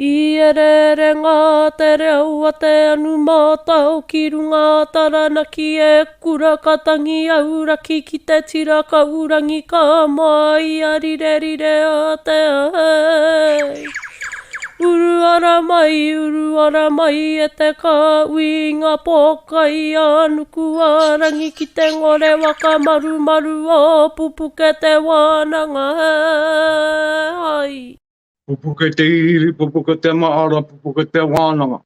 I ereere ngā te reo a te anu mātao ki runga a Taranaki e kura ka tangi auraki ki te tira kaurangi ka moa i a rirerire a te ai. Uru ara mai, uru ara mai e te kāhui i ngā pōkai a nuku a rangi ki te ngore waka marumaru o Pupuke te wānanga ai. Pupuke te iriiri, pupuke te mahara, pupuke te wānanga.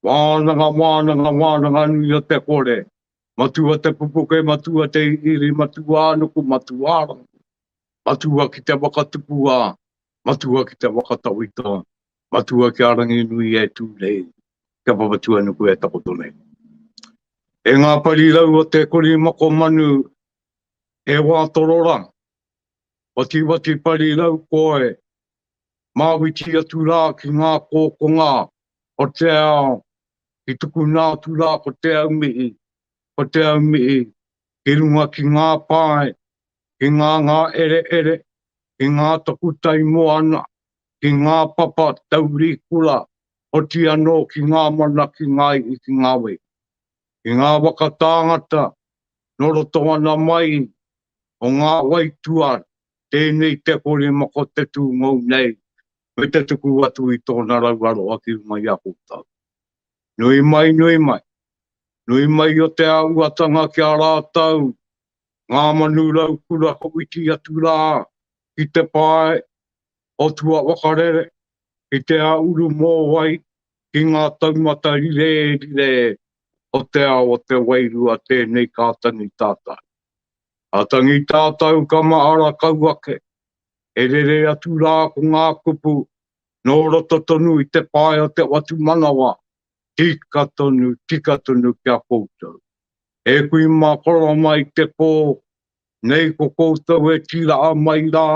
Wānanga, wānanga, wānanga nui o te kore. Matua te pupuke, matua te iriiri, matua a nuku, matua a rangi. Matua ki te waka tupua, matua ki te waka tawhito, matua ki a Ranginui e tū nei, kia Papatūānuku e takoto nei. E ngā parirau o te korimako manu, e wā torora, Watiwati parirau koe, māwiti atu rā ki ngā kōkonga o te ao, i tukuna atu rā ko te aumihi, ko te aumihi ki runga ki ngā pae, ki ngā ngāereere, ki ngā takutai moana, ki ngā papa taurikura, oti anō ki ngā mana, ki ngā iwi, ki ngā wehi. Ki ngā waka tāngata, nō roto ana mai o ngā waitua, tēnei te korimako te tūngou nei, me te tuku atu i tōna rau aroha ki runga i a koutou. Nui mai, nui mai. Nui mai o te āhuatanga ki a rātou, ngā manu raukura ka whiti atu rā ki te pae o Tuawakarere, ki te āuru mōwai, ki ngā taumata rirerire o te ao o te wairua tēnei ka tangi tātai. Ka tangi tātou ka mahara kau ake, e rere atu rā ko ngā kupu nō roto tonu i te pae o te whatumanawa, tika tonu, tika tonu ki a koutou. E kui mā koro mai te pō, nei ko koutou e tīraa mai rā,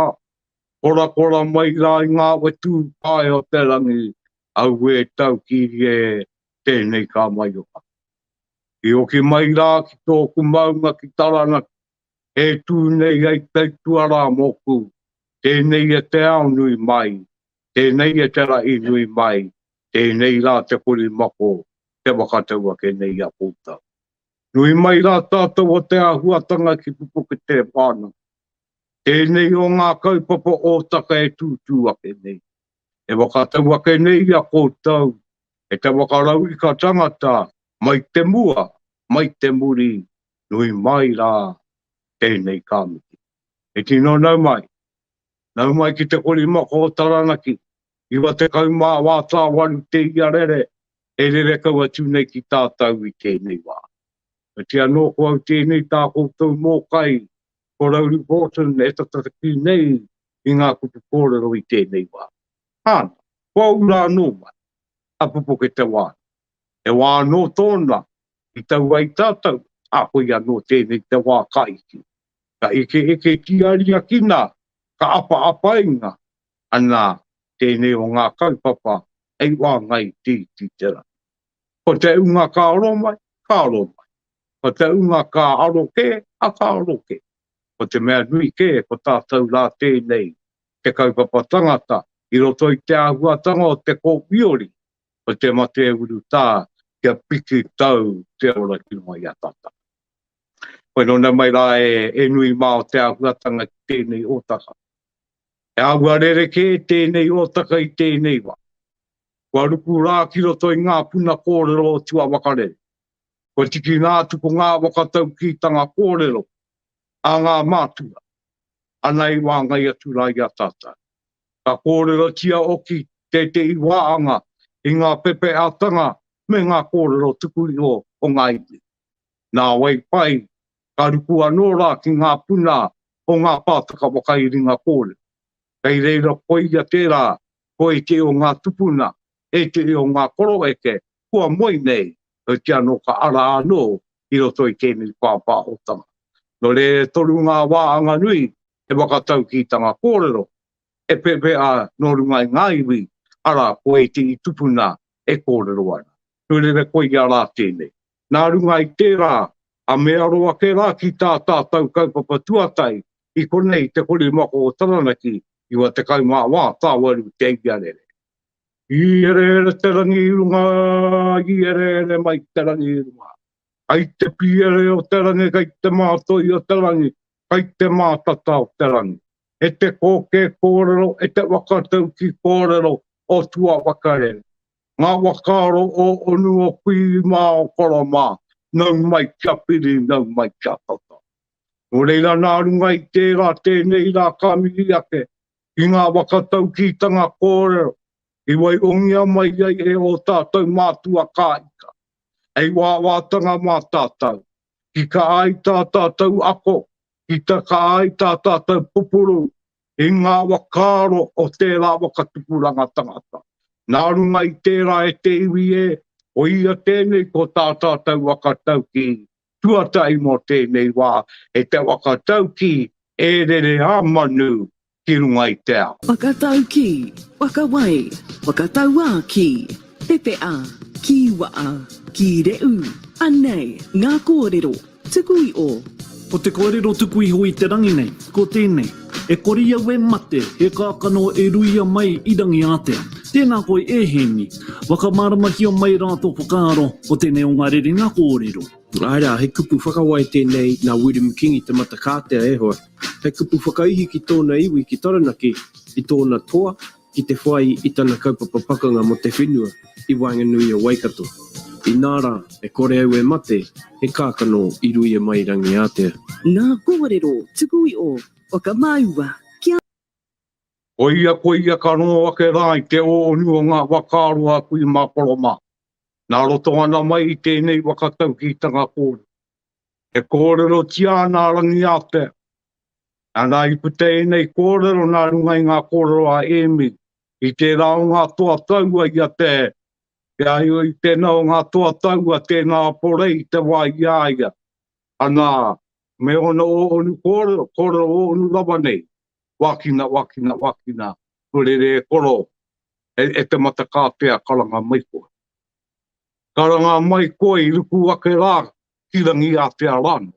korakora mai rā i ngā whetū pae o te rangi, auē taukiri e, tēnei ka maioha. I hoki mai rā ki tōku maunga ki Taranaki, e tū nei hei taituarā mōku, tēnei e te ao nui mai, tēnei e te rahi nui mai, tēnei rā te korimako te whakatau ake nei i a koutou. Nui mai rā tātou o te āhuatanga ki Pupuke te whānau. Tēnei o ngā kaupapa ōtaka e tūtū ake nei. E whakatau ake nei i a koutou, e te whakarauika tangata mai te mua, mai te muri, nui mai rā tēnei ka mihi. E tino nau mai, nau mai ki te korimako o Taranaki, 94 tāwaru te ia rere e rere kau atu nei ki tātou i tēnei wā. Kati anō ko au tēnei tā koutou mōkai, ko Rauru Broughton e tatataki nei i ngā kupu kōrero i tēnei wā. Āna, kua ura anō mai, ka pupuke te wā. He wā anō tōna i tau ai tātou, ā, koia anō tēnei te wā ka eke. Ka ekeeketia riakina, ka apaapainga, ana, tēnei o ngā kaupapa hei wāngai te iti te rangi. Ko te unga ka aro mai, ka aro mai. Ko te unga ka aro kē, a ka aro kē. Ko te mea nui kē, ko tātou rā tēnei te kaupapa tangata i roto i te āhuatanga o te kōpiori o te mate urutā kia piki tau te ora ki runga i a tātou. Koe nō mai rā e, e nui mā o te āhuatanga ki tēnei ōtaka. He āhua rerekē tēnei ōtaka i tēnei wā. Kua ruku rā ki roto i ngā puna kōrero o Tuawakarere. Kua tikina atu ko ngā whakataukītanga kōrero a ngā mātua. Ana i wāngai atu rā i a tātou. Ka kōrerotia oki tētehi wāhanga i ngā pepehatanga me ngā kōrero tuku iho o ngā iwi. Nā wai pai, ka ruku anō rā ki ngā puna o ngā pātaka whakairinga kōrero. Kei reira koia tērā ko ētehi o ngā tupuna, ētehi o ngā koroeke kua moe nei, heoti anō ka ara anō i roto i tēnei pāpāhotanga. Nō reira e toru ngā wāhanga nui he whakataukītanga kōrero e pepeha nō runga i ngā iwi, arā, ko ētehi tupuna e kōrero ana. Nō reira koia rā tēnei. Nā runga i tērā, a me aro ake rā ki tā tātou kaupapa tuatahi i konei te korimako o Taranaki 94 tāwaru te iarere. I ereere te rangi i runga, i ereere mai te rangi i runga. Kai te piere o te rangi, kai te mātoi o te rangi, kai te mātata o te rangi. E te kōkē kōrero, e te waka tauki kōrero o tua whakarere. Ngā whakaaro o onu o kui mā o koro mā, nau mai kia piri, nau mai kia tata. Nō reira nā runga i tērā tēnei rā ka mihi ake ki ngā whakataukītanga kōrero i waihongia mai ai e ō tātou mātua kāika, hei wāwātanga mā tātou, ki ka ai tā tātou ako, ki ta ka ai tā tātou pupuru i ngā whakaaro o tērā whakatupuranga tangata. Nā runga i tērā e te iwi e, koia tēnei ko tā tātou whakataukī tuatahi mō tēnei wā, e te whakataukī e rere ā-manu ki runga i te ao. Whakataukī, whakawai, whakatauākī, pepea, kīwa'a, kīre'u, anei ngā kōrero tuku iho. Ko te kōrero tuku iho i te rangi nei, ko tēnei, E kore au e mate, he kākano e ruia mai i Rangiātea. Tēnā koe e Hēmi. Whakamāramahia mai rā tō whakaaro ko tēnei o ngā rerenga kōrero. Āe rā, he kupu whakawai tēnei nā Wiremu Kingi Te Matakātea e hoa. He kupu whakaihi ki tōna iwi ki Taranaki i tōna toa ki te whai i tana kaupapa pakanga mō te whenua i waenganui o Waikato. Inā rā, e kore au e mate, he kākano i ruia mai Rangiātea. Ngā kōrero tuku iho whakamāua kia. Koia, koia ka rongo ake rā i te ōonu o ngā whakaaro a kui mā koro mā. Nā roto ana mai i tēnei whakataukītanga kōrero. E kōrerotia ana a Rangiātea Nā, i puta ēnei kōrero nā runga i ngā kōrero a Amy, i tērā o ngā toa taua i a te, i tēnā o ngā toa taua, tēnā a Porei i te wā i a ia. Ana, me ōna ōonu kōrero, kōrero ōonu rawa nei, wākina, wākina, wākina, rere e koro, e, e te matakātea karanga mai koe. Karanga mai koe i ruku ake rā ki Rangiātea rānō.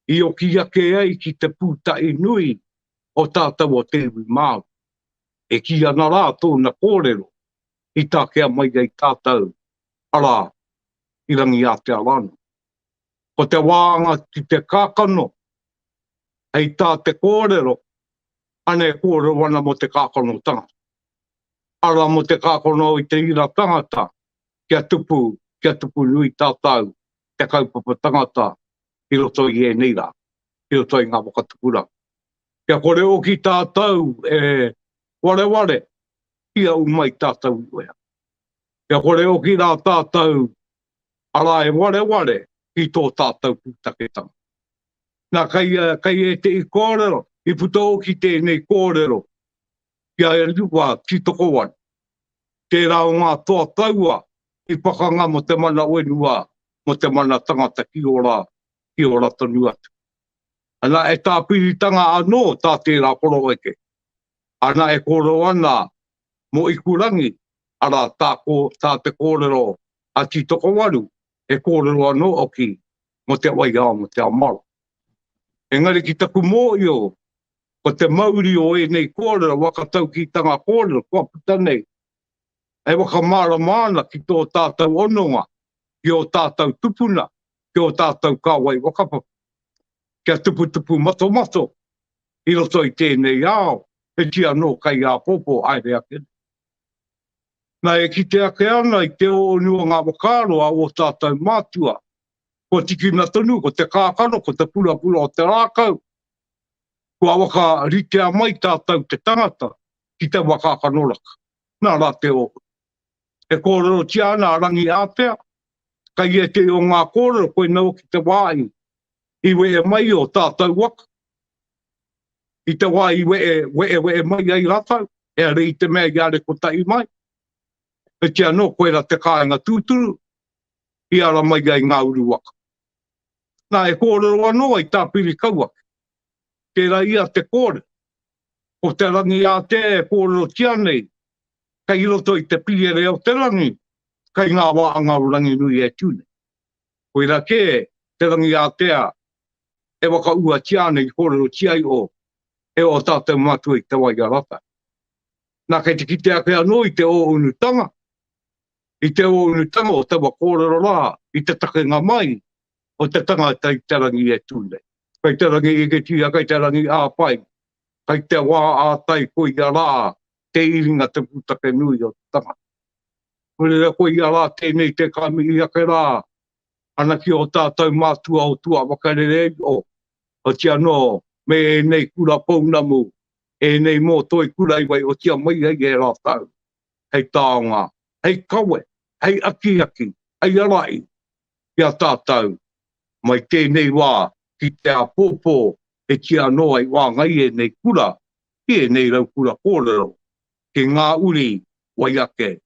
i oki ake ai ki te pūtahi nui o tātou o te iwi Māori. E kī ana rā tōna kōrero i takea mai ai tātou, arā, i Rangiātea rānō. Ko te wāanga ki te kākano, hei tā te kōrero, ana e kōrero ana mō te kākano tangata. Arā, mō te kākano i te ira tangata, kia tupu, kia tupu nui tātou te kaupapa tangata i roto i ēnei rā, i roto i ngā whakatupuranga. Kia kore hoki tātou e wareware kia ū mai tātou i wea. Kia kore hoki rā tātou arā e wareware ki tō tātou pūtaketanga. Nā, kei, kei ētehi kōrero, i puta hoki tēnei kōrero ki a Erua Tītokowaru, tērā o ngā toa taua i pakanga mō te mana whenua, mō te mana tangata ki ora, ki ora tonu atu. Ana, e tāpiritanga anō tā tērā koroeke. Ana, e kōrero ana mō Ikurangi, arā, tā, kō, tā te kōrero a Tītokowaru, he kōrero anō hoki mō te waiao, mō te ao Māori. Engari ki taku mōhio, ko te mauri o ēnei kōrero, whakataukītanga kōrero kua puta nei, e whakamārama ana ki tō tātou hononga, ki ō tātou tupuna, ki ō tātou kāwai whakapapa. Kia tuputupu matomato i roto i tēnei ao, he ti anō kai āpōpō haere ake nei. Nā, e kite ake ana i te ōonu o ngā whakaaro a ō tātou mātua, kua tikina tonu ko te kākano, ko te purapura o te rākau, kua whakaritea mai tātou te tangata ki taua kākano raka. Nā rā te ō. E kōrerotia ana a Rangi Ātea, kai ētehi o ngā kōrero koinā hoki te wā i, i wehe mai ō tātou waka. I te wā i wehe, wehewehe mai ai rātou, ehara i te mea i are kotahi mai. Heoti anō, koirā te kāinga tūturu i ara mai ai ngā uru waka. Nā, e kōrero anō ai Tāpiri kau ake. Tērā ia te kōrero. Ko te rangi ātea e kōrerotia nei, kei roto i te pīere o te rangi, kei ngā wāhanga o Ranginui e tū nei. Koirā kē te rangi ātea e whakauatia ana i kōrerotia iho e ō tātou mātua i te wai a rātou. Nā, kei te kite ake anō i te ōunutanga, i te ōunutanga o taua kōrero rā i te takenga mai o te tangata i te rangi e tū nei. Kei te rangi iketia, kei te rangi ā-pai, kei te wā ā-tai koia rā te iringa te pūtake nui o te tangata. Nō reira koia rā tēnei te ka mihi ake rā ana ki ō tātou mātua o tua whakarere iho, oti anō me ēnei kura pounamu, ēnei mōtoi kura i waihotia mai ai e rātou hei taonga, hei kawe, hei akiaki, hei arahi ki a tātou mai tēnei wā ki te āpōpō e kīia anō ai wāngai ēnei kura ki ēnei raukura kōrero ki ngā uri wai ake,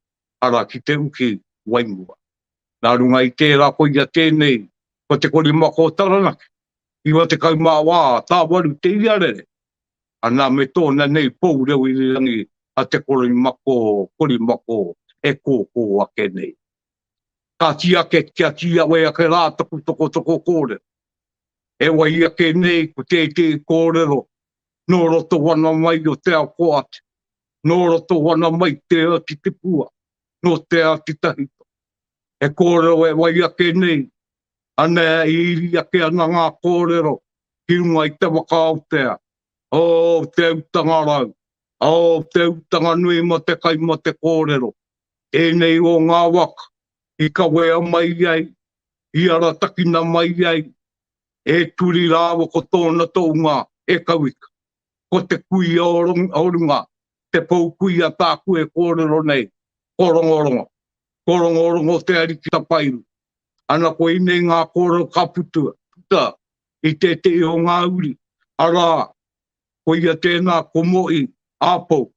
arā ki te uki waimua. Nā runga i tērā koia tēnei ko Te Korimako o Taranaki, 94 tāwaru te iarere, ana me tōna nei pou reo irirangi a Te Korimako, Korimako e kōkō ake nei. Kāti ake kia tīawe ake rā taku tokotoko kōrero. E wai ake nei ko tētehi kōrero nō roto ana mai o Te Ao Koati, nō roto ana mai te Ati Tipua, nō Te Ati Tahito. He kōrero e wai ake nei, ana e iri ake ana ngā kōrero ki runga i te waka Aotea, oh, te utanga rau, oh, te utanga nui mō te kai mō te kōrero. Tēnei o ngā waka i kawea mai ai, i aratakina mai ai e Turi rāua ko tōna tohunga e Kauika. Ko te kuia o runga, te pou kuia tāku e kōrero nei, ko Rongorongo. Ko Rongorongo te ariki tapairu. Ana koinei ngā kōrero ka puta, puta i tētehi o ngā uri, arā, koia tēnā ko Mo'i Āpou.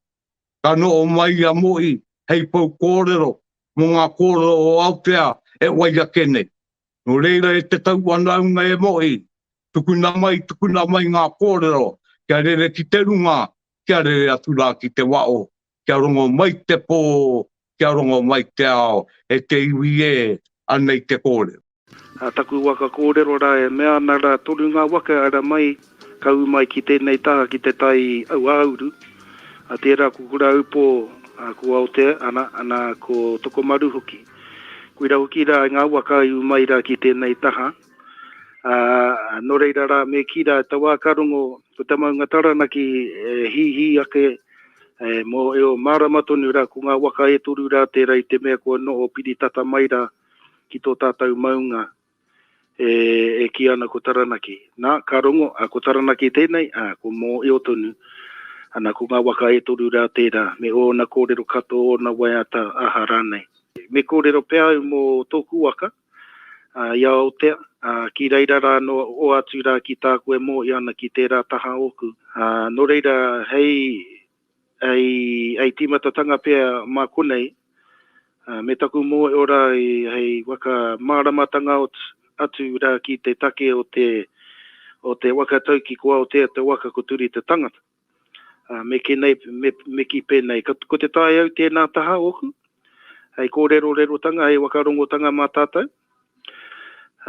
Ka noho mai a Mo'i hei pou kōrero mō ngā kōrero o Aotea e wai ake nei. Nō reira e te tauwhanaunga e Mohi, tukuna mai, tukuna mai ngā kōrero kia rere ki te runga, kia rere atu rā ki te wao, kia rongo mai te pō, kia rongo mai te ao, e te iwi e, anei te kōrero. A taku waka kōrero rā e mea ana rā toru ngā waka ara mai ka ū mai ki tēnei taha ki te tai auāuru, a tērā ko Kurāupō, a ko Aotea, ana, ana ko Tokomaru hoki. Koira hoki rā ngā waka i ū mai rā ki tēnei taha. Ā, nō reira rā me kī rā te wā ka rongo ko te maunga Taranaki e hīhī ake, e, mō eo mārama tonu rā ko ngā waka e toru rā tērā i te mea kua noho piri tata mai rā ki tō tātou maunga e, e kī ana ko Taranaki. Nā, ka rongo, ā, ko Taranaki tēnei, ā, ko mō eo tonu, ana ko ngā waka e toru rā tērā, me ōna kōrero katoa, ōna waiata, aha rānei. Me kōrero pea au mō tōku waka, ā, i a Aotea, ā, ki reira rā anō oatu rā ki tāku e mōhio ana ki tērā taha ōku. Ā, nō reira, hei, hei, hei tīmatatanga pea mā konei, ā, me taku mōhio rā i, hei waka māramatanga atu rā ki te take o te, o te waka tauki ko Aotea te waka ko Turi te tangata. Ā, me kī nei, me, me kī pēnei, ka, ko te tae au tēnā taha ōku, hei kōrerorerotanga, hei whakarongotanga mā tātou.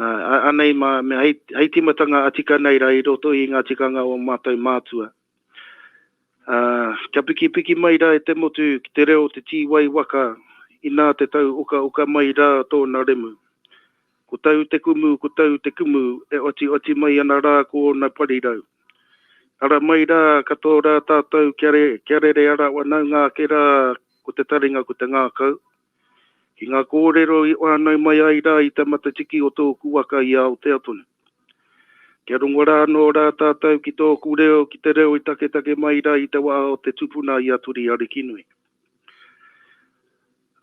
Ā, anei mā, me, hei, hei tīmatanga a tika nei rā i roto i ngā tikanga o mātou mātua. Ā, kia pikipiki mai rā e te motu ki te reo o te tīwai waka, inā te tau okaoka mai rā tōna remu. Ko tau te kumu, ko tau te kumu, e otioti mai ana rā ko ōna parirau. Ara mai rā, katoa rā tātou kia, re, kia rere ara whanaunga ake rā ko te taringa ko te ngākau. Ki ngā kōrero i whānau mai ai rā i te matatiki o tōku waka i Aotea tonu. Kia rongo rā anō rā tātou ki tōku reo, ki te reo i taketake mai rā i te wā o te tupuna i a Turi Arikinui.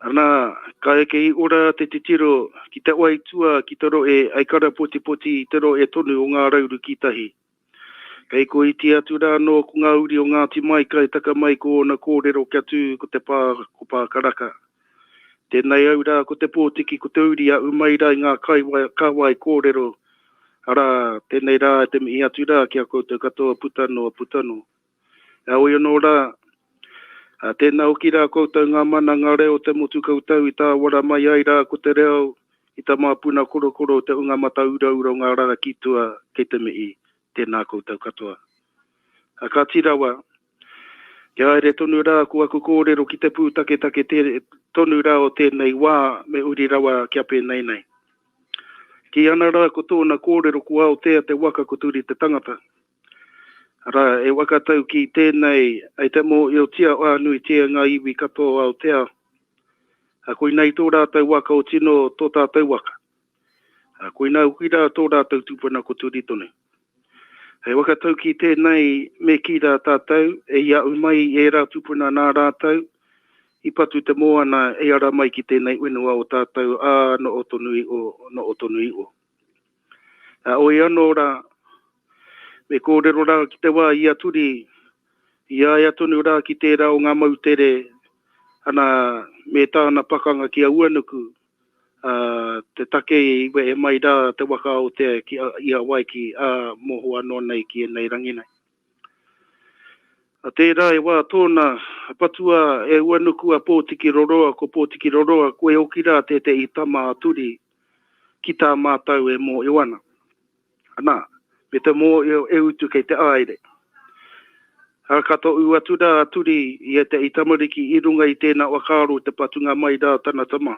Ana, ka eke i ora te titiro ki te waitua ki te rohe ai karapotipoti i te rohe tonu o Ngā Rauru ki tahi. Kei ko iti atu rā anō ko ngā uri o Ngāti Maika i taka mai ko ōna kōrero kia tū ko te pā ko Pākaraka. Tēnei au rā ko te pōtiki ko te uri a umai rā i ngā kāwai kōrero, arā, tēnei rā e te mihi atu rā ki a koutou katoa puta noa puta noa. Heoi anō rā, ā, tēnā hoki rā koutou ngā mana, ngā reo o te motu koutou i tāwara mai ai rā ko te reo i ta māpuna korokoro o te unga matauraura o ngā rara ki tua kei te mihi, tēnā koutou katoa. Ā, kāti rawa, Kia haere tonu rā ko aku kōrero ki te pūtaketake tonu rā o tēnei wā me uri rawa kia pēnei nei. Kī ana rā ko tōna kōrero ko Aotea te waka ko Turi te tangata. Arā, e whakatau ki tēnei ai te mōhiotia whānuitia ngā iwi katoa o Aotea, koinei tō rātou waka o tino tō tātou waka. Ā, koinā hoki rā tō rātou tūpuna ko Turi tonu. Hei whakataukī tēnei me kī rā tātou, e i ahu mai ērā tūpuna nā rātou i patu te moana e ara mai ki tēnei whenua o tātou, ā, noho tonu iho, noho tonu iho. Ā, oi anō rā, me kōrero rā ki te wā i a Turi, i a ia tonu rā ki tērā o ngā moutere, ana, me tāna pakanga ki a Uanuku, ā, te take i wehe mai rā te waka Aotea ki, i Hawaiki, ā, mohoa noa nei ki ēnei rangi nei. A tērā e wā tōna, patua e Uanuku a Pōtiki Roroa, ko Pōtiki Roroa, koe hoki rā tētehi tama a Turi ki tā mātau e mōhio ana. Ana, me te mōhio e utu kei te aere. Ā, ka tohu atu rā a Turi i ētehi tamariki i runga i tēnā whakaaro i te patunga mai rā o tana tama,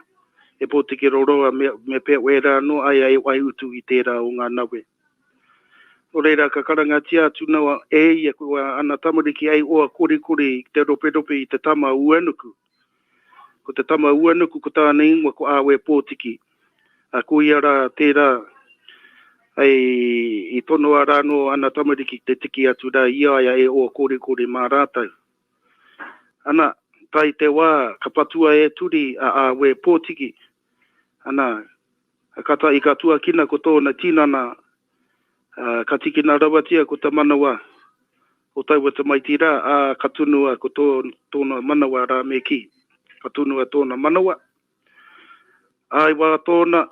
e Pōtiki Roroa me, me pea wērā anō ai a wai utu i tērā o ngā nawe. Nō reira, ka karangatia atu noa e ia ko ana tamariki ei oa korikori te roperope i te tama o Uenuku. Ko te tama Uenuku ko tāna ingoa ko Awe Pōtiki. Ā, ko ia rā tērā hei i tonoa rā anō ana tamariki ki te tiki atu rā i a ia e oa korikori mā rātou. Ana, tae te wā ka patua e Turi a Awe Pōtiki, ana, ka tahi ka tuakina ko tōna tinana, ā, ka tikina rawatia ko te manawa o taua tamaiti rā, ā, ka tunua ko tō, tōna manawa rā me kī, ka tunua tōna manawa, Ā, i wā tōna,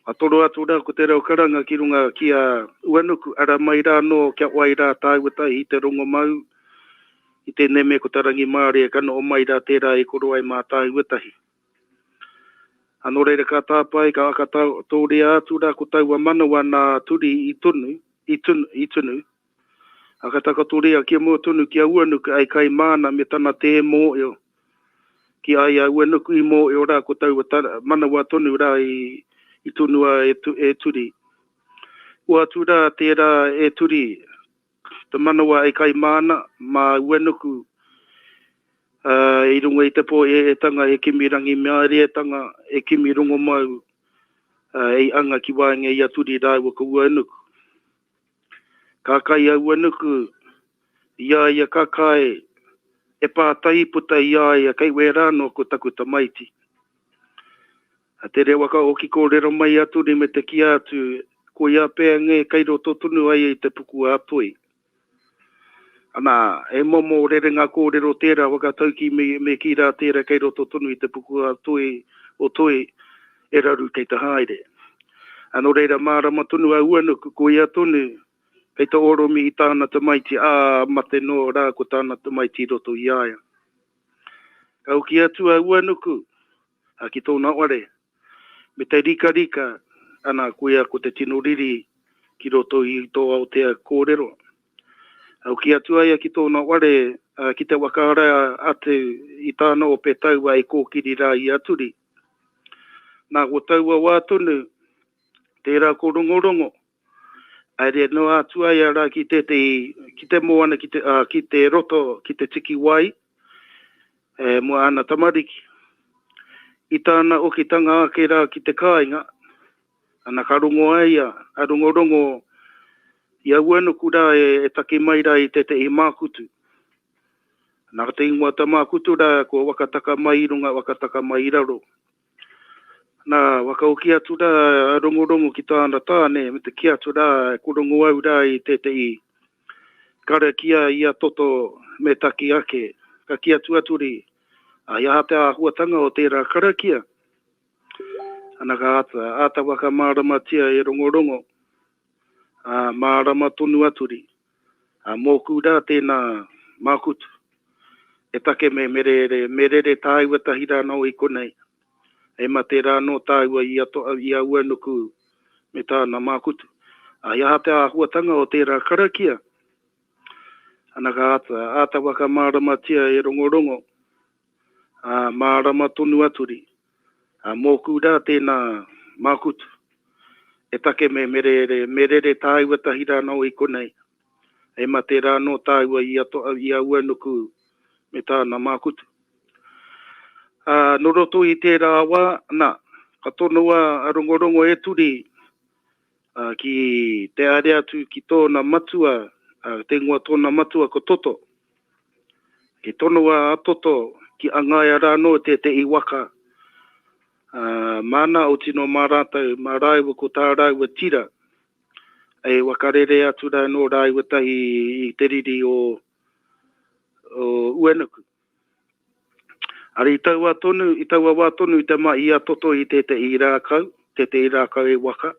ka toro atu rā ko te reo karanga ki runga ki a Uenuku, ara mai rā anō kia wai rā tāua tahi i te rongomau, i tēnei mea ko te rangimārie ka noho mai rā tērā i koro ai mā tāua tahi. Ā, nō reira ka tāpae, ka whakatōria atu rā ko taua manawa nā Turi i tunu, i tunu, i tunu, ā, ka takotoria kia mua tonu ki a Uenuku ai kai māna me tana tē mōio. Ki a ia Uenuku i mōio rā ko taua manawa tonu rā i tunua e Turi. Kua atu rā tērā e Turi te manawa e kai māna, mā Uenuku, ā, i runga i te pōhēhētanga e kimi rangimārietanga, e kimi rongomau, ā, i anga ki waenga i a Turi rāua ko Uenuku. Ka kai a Uenuku I a ia ka kai, e pātai puta i a ia kei wērā noa ko taku tamaiti. A tere waka hoki kōrero mai a Turi me te kī atu, koia pea nge kei roto tonu ai i te puku a Toi. Ana, he momo rerenga kōrero tērā whakataukī me, me kī rā tērā kei roto tonu i te puku a Toi, o Toi, e raru kei te haere. A nō reira mārama tonu a Uenuku, koia tonu Kei te oromi i tāna tamaiti, ā, mate noa rā ko tāna tamaiti i roto i a ia. Ka hoki atu a Uenuku, ā, ki tōna whare, me te rikarika, ana, koia ko te tino riri ki roto i tō Aotea kōrero. Ka hoki atu a ia ki tōna whare, ā, ki te whakaara atu i tāna ope taua e kōkiri rā i a Turi. Nā, ko taua wā tonu, tērā ko Rongorongo, Haere noa atu ai a rā ki tētehi, ki te moana, ki te, ā, ki te roto, ki te tiki wai, e, mō āna tamariki. I tāna okitanga ake rā ki te kāinga, ana ka rongo ai ia, a Rongorongo i a Uenuku rā e, e taki mai rā i tētehi mākutu. Nā te ingoa ta mākutu rā, kua wakataka mai i runga, wakataka mai i raro. Nā, whakahoki atu rā a Rongorongo ki tāna tāne, me te kī atu rā, ko rongo au rā i tētehi karakia i a Toto me taki ake. Ka kī atu a Turi, Ā, he aha te āhuatanga o tērā karakia? Ana ka āta, āta whakamāramatia e Rongorongo, ā, mārama tonu a Turi. Ā, mōku rā tēnā mākutu, e take me me rere, me rere tāua tahi rānō i konei, e mate rānō tāua i a, i a Uenuku me tāna mākutu. Ā, he aha te āhuatanga o tērā karakia? Ana ka āta, āta whakamāramatia e Rongorongo, ā, mārama tonu a Turi. Ā, mōku rā tēnā mākutu, e take me, me rere, me rere tāua tahi rānō i konei, e mate rānō tāua i a, i a Uenuku me tāna mākutu. Ā, nō roto i tērā wā, nā, ka tonoa a Rongorongo e Turi, ā, ki te haere atu ki tōna matua, ā, te ingoa tōna matua ko Toto. I tonoa a Toto ki angaia rānō tētehi waka, ā, māna o tino mā rātou, mā rāua ko tā rāua tira, e whakarere atu rānō rāua tahi i te riri o, o Uenuku. Ari i taua tonu, i taua wā tonu i te mahi a Toto i tētehi rākau, tētehi rākau e waka.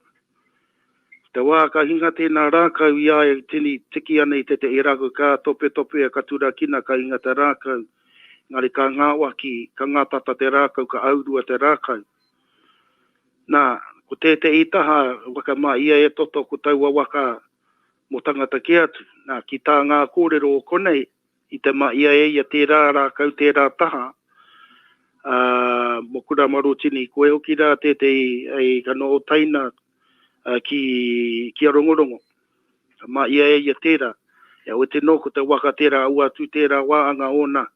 Te wā ka hinga tēnā rākau i a ia tini tiki ana i tētehi rākau ka topetopea ka turakina ka hinga te rākau, engari ka ngāwaki, ka ngātata te rākau, ka aurua te rākau. Nā, ko tētehi taha waka mā ia e Toto ko taua waka mō tangata kē atu. Nā, ki tā ngā kōrero o konei, I te mahia e ia tērā rākau, tērā taha, ā, mō Kuramarotini, koe hoki rā tētehi hei ka noho teina ki, ki a Rongorongo. Ka mahia e ia tērā. Ia, oti nō ko te waka tērā, aua atu tērā wāhanga ōna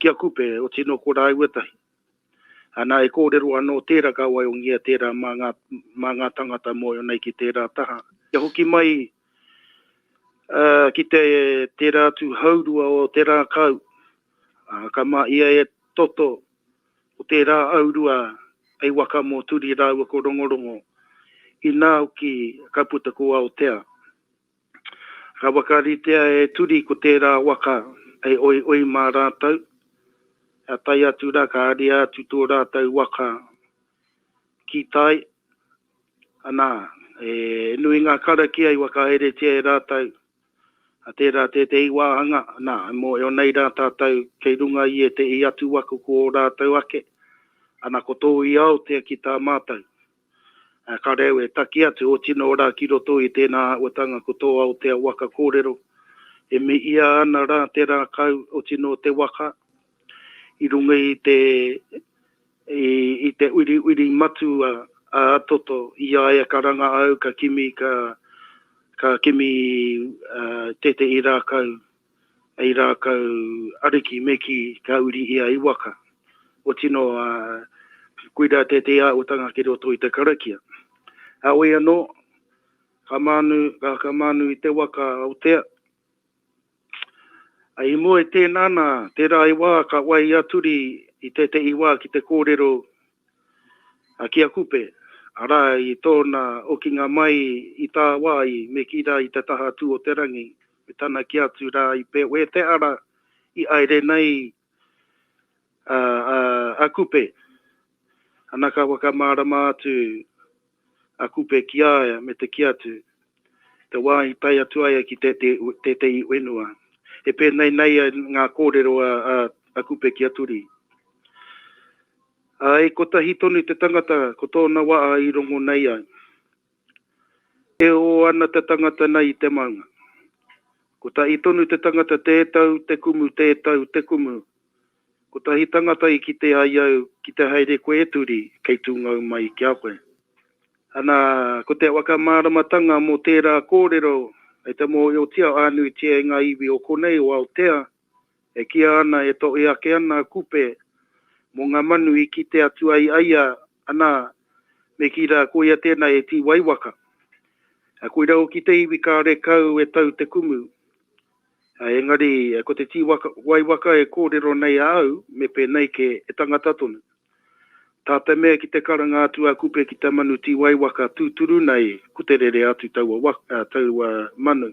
ki a Kupe, oti nō ko rāua tahi. Ana, e kōrero anō tērā ka waiongia tērā mā ngā, mā ngā tangata mōhio nei ki tērā taha. Kia hoki mai ā, ki te tērā atu haurua o te rākau, ā, ka mahia e Toto ko tērā aurua hei waka mō Turi rāua ko Rongorongo, inā hoki ka puta ko Aotea. Ka whakaritea e Turi ko tērā waka hei oioi mā rātou, ka tae atu rā ka haria atu tō rātou waka ki tai, Ana, he nui ngā karakia i whakahaeretia e rātou, a tērā tētehi wāhanga, nā, e mōhio nei rā tātou kei runga i ētehi atu waka ko ō rātou ake, ana ko tō i Aotea ki tā mātou. Ā, ka reo e taki atu, oti nō rā ki roto i tēnā āhuatanga ko tō Aotea waka kōrero, e mihia ana rā te rākau, oti nō te waka, i runga i te I te uriuri matua a Toto i a ia ka ranga au, ka kimi, ka, ka kimi tētehi rākau, hei rākau ariki me kī, ka uri ia i waka. Otino, koirā tētehi āhuatanga ki roto i te karakia. Heoi anō, ka mānu, ka mānu i te waka Aotea, I mua i tēnā nā, tērā i wā ka wai a Turi i tētehi wā ki te kōrero ki a Kupe, arā i tōna okinga mai i tāwāhi me kī rā i te taha tū o te rangi, me tana kī atu rā i pēwē te ara i aere nei a Kupe. Ana ka whakamārama atu a Kupe ki a ia me te kī atu, te wā i tae atu ai ki tētehi whenua. E pēnei nei ngā kōrero a Kupe ki a Turi. Ā, i kotahi tonu te tangata ko tōna waa i rongo nei ai. E ō ana te tangata nei i te maunga. Kotahi tonu te tangata tē tau te kumu tē tau te kumu. Kotahi tangata i kite ai au ki te haere koe e Turi kei tūngou mai ki a koe. Ana, ko te whakamāramatanga mō tērā kōrero kei te mōhiotia ānuitia e ngā iwi o konei o Aotea, e kīa ana e tohe ake ana a Kupe mō ngā manu i kite atu ai a ia, ana, me kī rā koia tēnā e Tīwaiwaka. Koirā hoki te iwi kārekau e tau te kumu. Engari, ko te Tīwaiwaka e kōrero nei a au, me pēnei kē, e tangata tonu. Tā te mea ki te karanga atu a Kupe ki te manu tīwaiwaka tūturu nei, ko te rere atu taua waka, taua manu.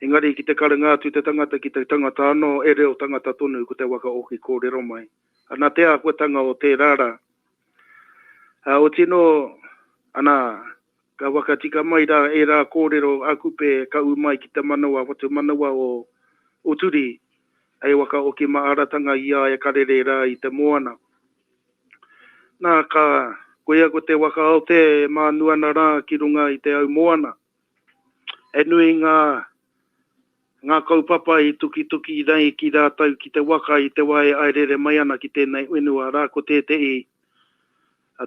Engari ki te karanga atu te tangata ki te tangata anō, e reo tangata tonu ko te waka oki kōrero mai. Ana te āhuatanga o tērā rā. Ā, oti nō, ana, Ka whakatika mai rā ērā kōrero a Kupe ka ū mai ki te manawa whatumanawa o Turi hei waka oki maaratanga i a ia ka rere rā i te moana. Nā, ka, koia ko te waka Aotea e mānu ana rā ki runga i te au moana. He nui ngā. Ngā kaupapa i tukituki nei ki rātou ki te waka i te wā e aerere mai ana ki tēnei whenua rā ko tētehi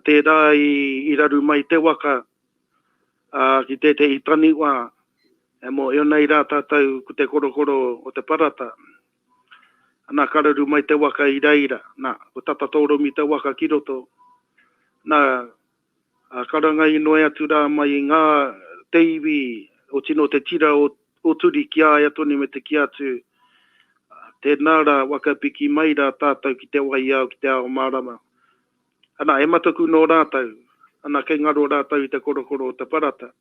tērā i raru mai te waka ki tētehi taniwha e mōhio nei rā tātou ko te korokoro o te parata. Ana ka raru mai te waka i reira, nā, ko tata tōromi te waka ki roto, nā, Ā, karanga inoi atu rā mai i ngā, te iwi, o tino te tira o, o Turi ki a ia tonu me te kī atu, Tēnā rā, waka piki mai rā tātou ki te wai ao, ki te ao mārama. Ana, he mataku nō rātou, ana, kei ngaro rātou i te korokoro o te parata.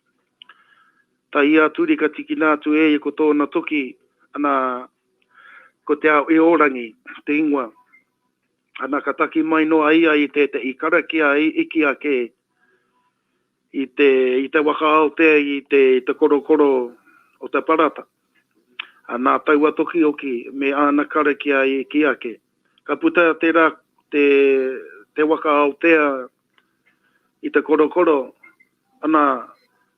Tahi a Turi ka tikina atu e ia ko tōna toki, ana, ko Te Ao-i-ō-rangi te ingoa. Ana ka taki mai noa ia i tētehi karakia i iki ake i te, i te waka Aotea i te, i te korokoro o te parata. A nā taua toki hoki me āna karakia i iki ake. Ka puta tērā te, te waka Aotea i te korokoro, ana,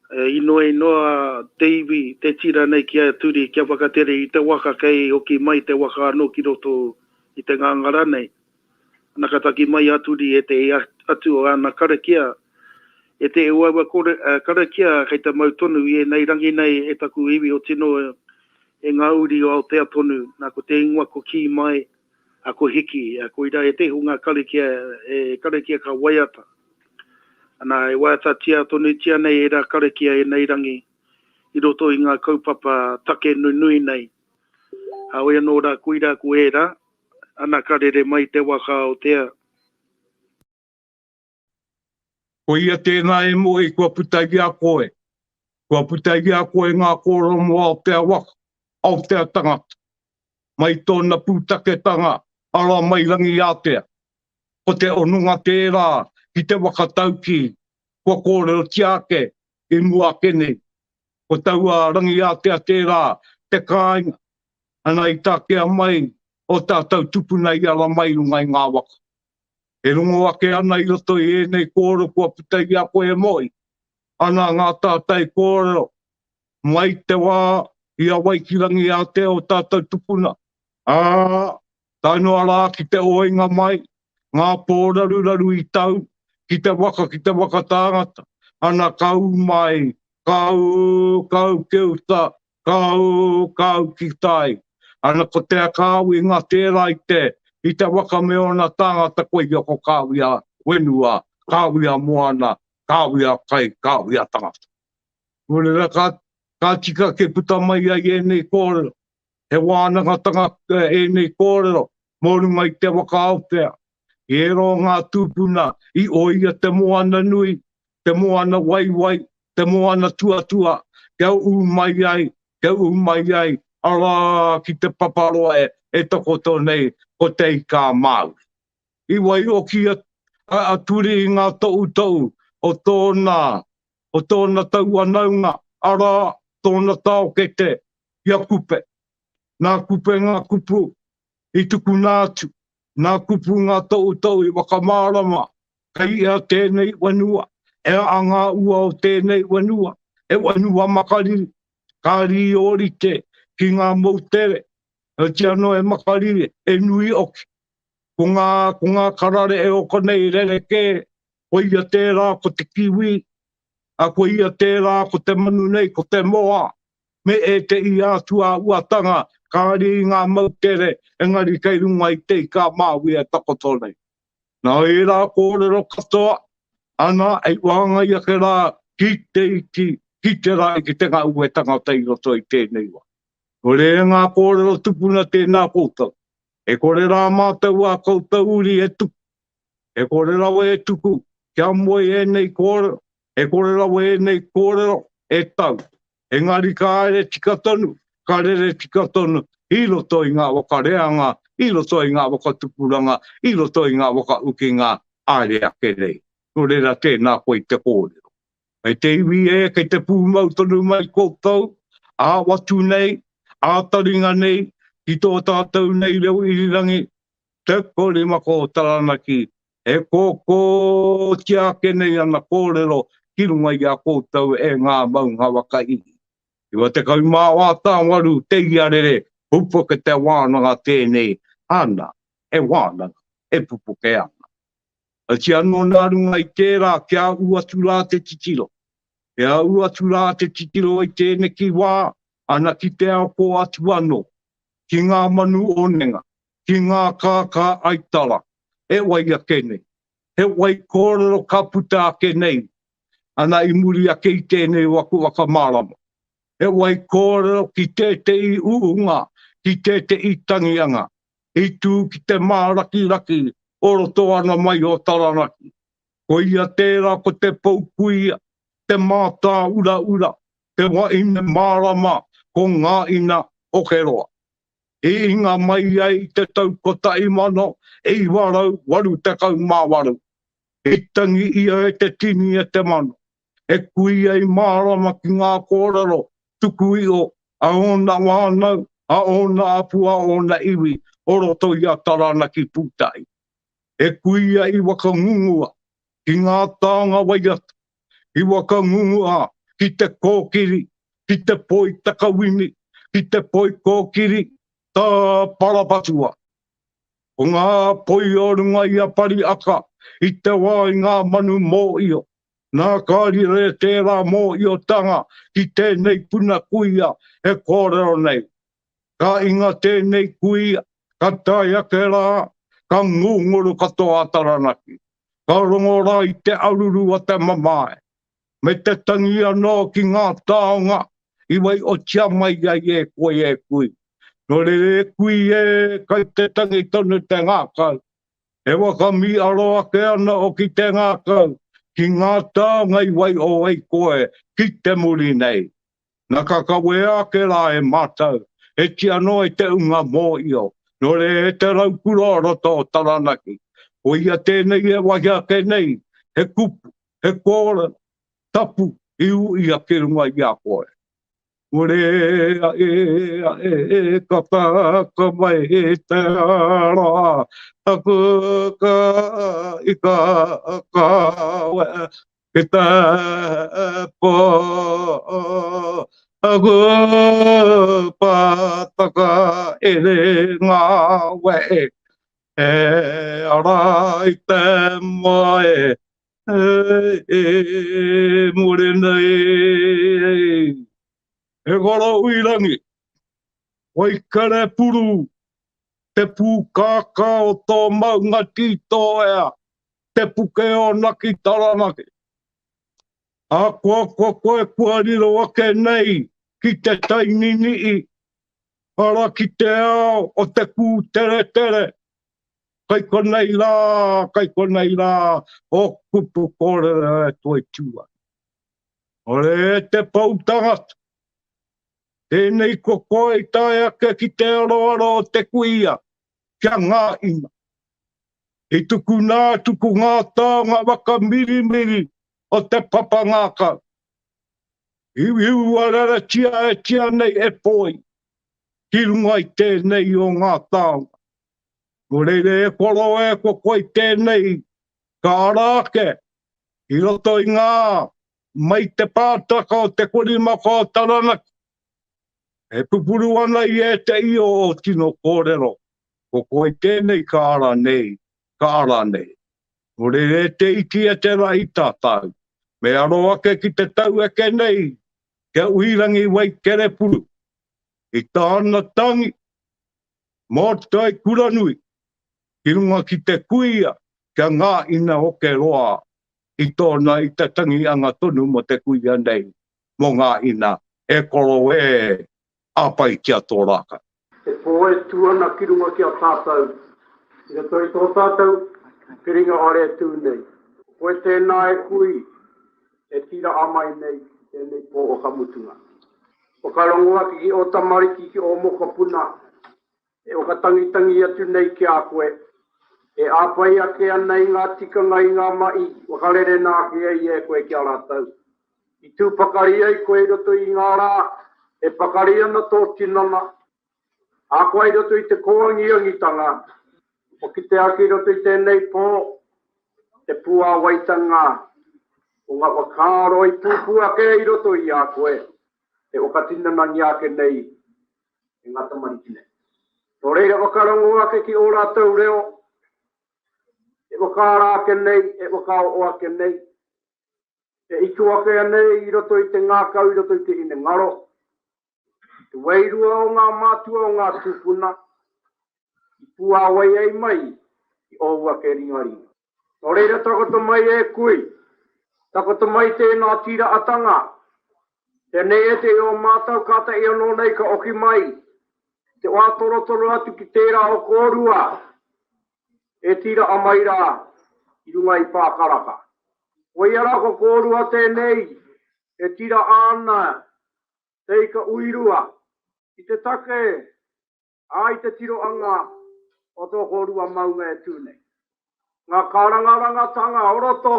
e inoi noa te iwi, te tira nei ki a Turi kia whakatere i te waka kei hoki mai te waka anō ki roto i te ngāngara nei. Ana ka taki mai a Turi e te atu o āna karakia, e te uaua kore, karakia kei te mau tonu i ēnei rangi nei e taku iwi o tino e ngā uri o Aotea tonu, nā ko te ingoa ko Kī Mai, a ko Hiki, a koira e te hunga karakia, e karakia ka waiata. Ana, e waiatatia tonutia nei ērā karakia ēnei rangi i roto i ngā kaupapa take nunui nei. Heoi anō rā, koirā ko ērā, ana ka rere mai te waka Aotea. Koia tēnā e Mohi kua puta i a koe. Kua puta i a koe ngā kōrero mō Aotea waka, Aotea tangata. Mai tōna pūtaketanga, ara mai Rangiātea. Ko te hononga tērā ki te waka taukī kua kōrerotia ake i mua ake nei. Ko taua Rangiātea tērā te kāinga, ana i takea mai o tātou tupuna i ara mai runga i ngā waka. E rongo ake ana i roto i ēnei kōrero kua puta i a koe e Mohi, ana ngā tātai kōrero mai te wā i a Waikirangiātea o tātou tupuna, ā, tae noa rā ki te oinga mai, ngā pōraruraru i tau ki te waka, ki te waka tāngata, ana ka ū mai, ka ū, ka ū ki uta, ka ū, ka ū ki tai. Ana ko te kāwinga tērā i te, i te waka me ōna tāngata koia ko kāwia whenua, kāwia moana, kāwia kai, kāwia tangata. Nō reira ka, ka tika ke puta mai ai ēnei kōrero. He wānangatanga ēnei kōrero mō runga i te waka Aotea. I ērā o ngā tūpuna i oia te moana nui, te moana waiwai, te moana tuatua, kia ū mai ai, kia ū mai ai, arā ki te paparoa e, e takoto nei ko Te Ika a Māui. I waihoki a, a, a Turi i ngā tohutohu o tōna, o tōna tauwhanaunga, arā, tōna taokete, i a Kupe. Nā Kupe ngā kupu i tukuna atu, nā Kupu ngā tohutohu i whakamārama, kei ea tēnei whenua, e a ngā ua o tēnei whenua, he whenua makariri, ka rīorite ki ngā moutere, heoti anō e makariri, e nui oki. Ko ngā, ko ngā karare e oko nei rerekē, koia tērā ko te kiwi, a koia tērā ko te manu nei, ko te moa, me ētehi atu āhuatanga kāre i ngā moutere engari kei runga i te ika a Māui e takoto nei. Nā ērā kōrero katoa, ana, hei whāngai ake rā ki te iti, ki te rahi, ki te ngahue tangata i roto i tēnei wā. Nō reira ngā kōrero tupuna tēnā koutou. E kore rā mātou ā koutou uri e tuku. E kore rawa e tuku kia moe ēnei kōrero, e kore rawa ēnei kōrero e tau. Engari ka haere tika tonu, ka rere tika tonu i roto i ngā whakareanga, i roto i ngā whakatupuranga, i roto i ngā whakaukinga haere ake nei. Nō reira tēnā koe i te kōrero. Kei te iwi e, kei te pūmau tonu mai koutou, ā-watu nei, ā-taringa nei, ki tō tātou nei reo irirangi, Te Korimako o Taranaki, e kōkōtia ake nei ana kōrero ki runga i a koutou e ngā maunga whakaihi. 94 tāwaru te iarere pupuke te wānanga tēnei, ana, he wānanga e pupuke ana. Oti anō nā runga i tērā kia ū atu rā te titiro. Kia ū atu rā te titiro i tēneki wā, ana ki te ao kō atu anō, ki ngā manu onenga, ki ngā kākā aitara, e wai ake nei. He wai kōrero ka puta ake nei, ana i muri ake i tēnei o aku whakamārama. He wai kōrero ki tētehi ūnga, ki tētehi tangianga, i tū ki te mārakiraki o roto ana mai o Taranaki. Koia tērā ko te poukuia, te mātāuraura, te wahine mārama ko Ngāina Okeroa. I inga mai ai i te tau 1988. I tangi ia e te tini e te mano, he kuia i mārama ki ngā kōrero tuku iho a ōna whānau, a ōna apu, a ōna iwi o roto i a Taranaki Pūtahi. He kuia i whakangungua ki ngā taonga waiata, i whakangungua ki te kōkiri, ki te poi takawini, ki te poi kōkiri, tā Parapatua. Ko ngā poi o runga i a Pariaka i te wā i ngā manu mōio. Nā ka rire tērā mōhiotanga ki tēnei puna kuia e kōrero nei. Ka inga tēnei kuia, ka tae ake rā, ka ngunguru katoa a Taranaki. Ka rongo rā i te aruru o te mamae, me te tangi anō ki ngā taonga i waiotia mai ai e koe e kui. Nō reira e kui e, kai te tangi tonu te ngākau. E whakamīharo ake ana hoki te ngākau ki ngā taonga i waiho ai koe ki te muri nei. Na ka kawea ake rā e mātou, e tia noa i te unga mōio, nō reira e te raukura o roto o Taranaki. Koia tēnei e wahi ake nei, he kupu, he kōrero, tapu i uia ki runga i a koe. Ore a e a e ka taka mai te ara, taku ka i ka kawe ki te pō. Taku pātaka e ngā wehe, e ara i te moe E more nei E koro uirangi Waikerepuru Te pūkākā o tō maunga tītōea Te puke o Naki Taranaki Ahakoa kua koe kua riro ake nei ki te tai nini'i Ara ki te ao o te kūteretere Kai konei rā, kai konei rā, o kupu kōrero e toitū ana. Ore e te pou tangata, tēnei kua koe i tae ake ki te aroaro o te kuia, kia ngāina. I tukuna atu ko ngā taonga whakamirimiri o te papa ngākau. I uararatia e tia nei e poi ki runga i tēnei o ngā taonga. Nō reira e koro e ko koe tēnei ka ara ake i roto i ngā mai te pātaka o te korimaka o Taranaki. E pupuru ana i ētehi o ō tino kōrero, ko koe tēnei ka ara nei, ka ara nei. Nō reira e te iti e te rahi tātou, me aro ake ki te taueke nei kia Uirangi Waikerepuru i tāna tangi Mōtai Kuranui, ki runga ki te kuia kia ngā ina oke roa i tōna i te tangianga tonu mō te kuia nei, mō ngā ina e koro e āpaitia tō rākau. He pō e tū ana ki runga ki a tātou, i roto i tō tātou piringa are e tū nei. Ko koe tēnā e kui, e tira amai nei ki tēnei pō whakamutunga. Whakarongo ake ki ō tamariki, ki ō mokopuna, e whakatangitangi atu nei ki a koe, e āpai ake ana i ngā tikanga i ngā mahi whakarerena ake ai e koe ki a rātou. I tū pakari ai koe i roto i ngā rā e pakari ana tō tinana, ahakoa i roto i te kōangiangitanga, kua kitea ake i roto i tēnei pō te puāwaitanga o ngā whakaaro i pupū ake i roto i a koe. E whakatinanangia ake nei e ngā tamariki nei. Nō reira whakarongo ake ki ō rātou reo, e whakaara ake nei, e whakaoo ake nei, e ito ake nei i roto i te ngākau, i roto i te hinengaro, te wairua o ngā mātua o ngā tūpuna, i puāwai ai mai i ōu ake ringaringa. Nō reira takoto mai e kui, takoto mai tēnā tīraatanga, tēnei e te o mātau kātahi anō nei ka oki mai te wā torotoro atu ki tērā o kōrua e tīraa mai rā i runga i Pākaraka. Koia rā ko kōrua tēnei e tīraa ana te ika uirua i te take Ā, i te tirohanga o tō kōrua maunga e tū nei. Ngā kārangarangatanga o roto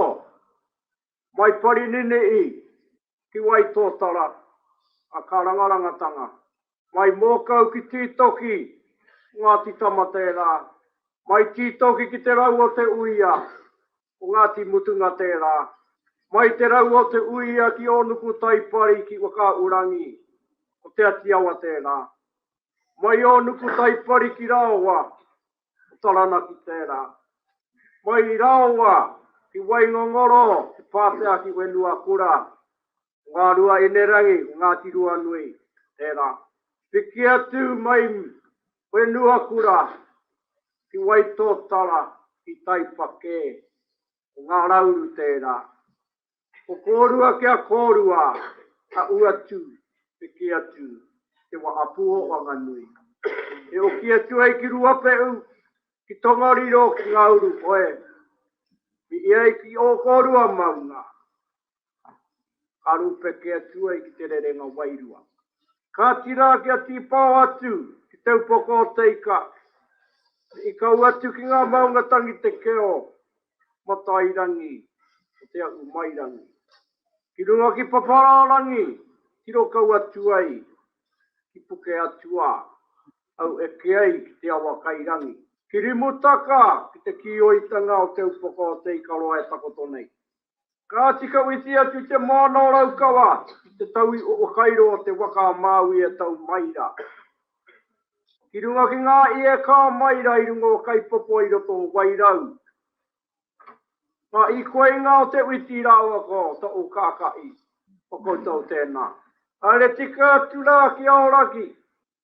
mai Parininihi ki Waitōtara, ngā kārangarangatanga mai Mōkau ki Tītoki, ko Ngāti Tama tērā, mai Tītoki ki Te Rau o Te Uia, ko Ngāti Mutunga tērā, mai Te Rau o Te Uia ki Ōnukutaipari ki Whakaaurangi, ko Te Atiawa tērā. Mai o Nukutaipari ki Raowa, ko Taranaki tērā. Mai i Raowa ki Waingongoro, te pātea ki Whenuakura, ko Ngā Rua Inerangi, ko Ngāti Ruanui tērā. Piki atu mai Whenuakura ki Waitōtara, ki Taipakē, ko Ngā Rauru tērā. Ko kōrua ki a kōrua, a Uatu, piki atu, te Waapu o Wanganui. E oki atu ai ki Ruapehu, ki Tongariro, ki Ngāuruhoe, mihi ai ki ō kōrua maunga, ka rūpeke atu ai ki te rerenga wairua. Kāti rā kia tīpao atu ki te upoko o te ika, i kau atu ki ngā maunga tangi te keo, Matairangi, o Te Ahumairangi. Ki runga ki Paparārangi, tiro kau atu ai ki Pukeatua, au eke ai ki Te Awakairangi. Ki Rimutaka, ki te kīoitanga o Te Upoko o Te Ikaroa e takoto nei. Kāti ka whiti atu te moana o Raukawa ki te tau o whakairo o te waka a Māui e tau mai rā. Ki runga ki ngā ie kā mai rā i runga o Kaipopo i roto o Wairau. Ngā ikoinga o te witi rāua ko To'u Kāka'i, ko koutou tēnā. Haere tika atu rā ki Aoraki,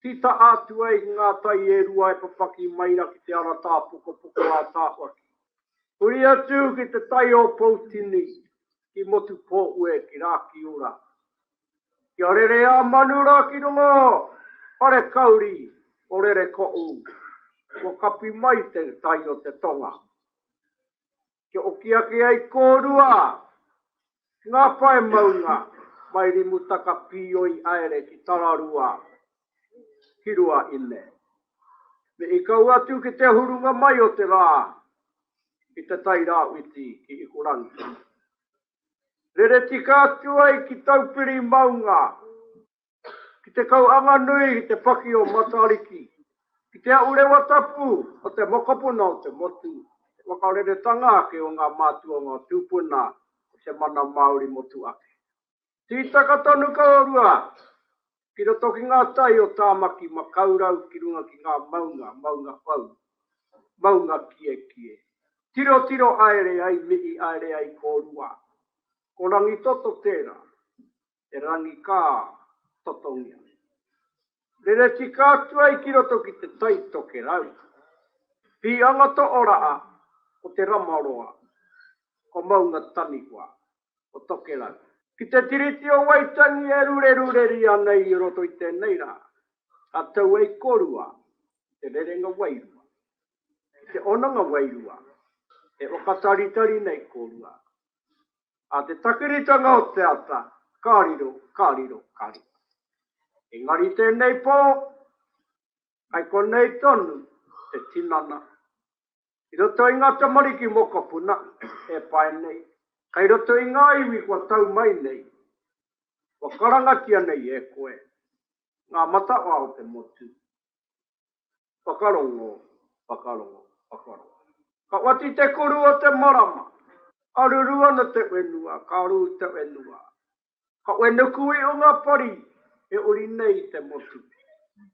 tīta'a atu ai ki ngā tai e rua e papaki mai rā ki te ara tāpokopoko a Tāwhaki. Huri atu ki te tai o Poutini, ki Motupōhue, ki Rākiura. Kia rere a manu rā ki runga o Wharekauri, o Rerekoʻu, kua kapi mai te tai o te tonga. Kia oki ake ai kōrua ki ngā pae maunga mai Rimutaka pīoi aere ki Tararua, ki Ruaine. Me i kau atu ki te hurunga mai o te rā ki Te Tai Rāwhiti ki Ikurangi. Rere tika atu ai ki Taupiri maunga, ki te Kauhanganui ki te paki o Matariki, ki te ahurewa tapu o te mokopuna o te motu, te whakareretanga ake o ngā mātua o ngā tūpuna o te mana Māori motuhake. Tītaka tonu kōrua ki roto ki ngā tai o Tāmaki Makaurau ki runga ki ngā maunga, maunga whau, maunga kiekie. Tirotiro aere ai, mihi aere ai kōrua. Ko Rangitoto tērā, te rangi ka totongia. Rere tika atu ai ki roto ki te tai tokerau. Pīanga tooraa, ko te ramaroa, ko Maunga Taniwha. o Tokerau. Ki te Tiriti o Waitangi e rurerureri ana i roto i tēnei rā, ka tau ai korua ki te rerenga wairua, ki te ononga wairua, e whakataritari nei korua. A te takiritanga o te ata, ka riro, ka riro, ka riro. Engari tēnei pō, kai konei tonu te tinana I roto i ngā tamariki mokopuna e pae nei, kei roto i ngā iwi kua tau mai nei, kua karangatia nei e koe ngā mataoa o te motu. Whakarongo, whakarongo, whakarongo. Ka whati te kuru o te marama, aruru ana te whenua, ka rū te whenua. Ka wenuku i o ngā pari. E ori nei i te motu,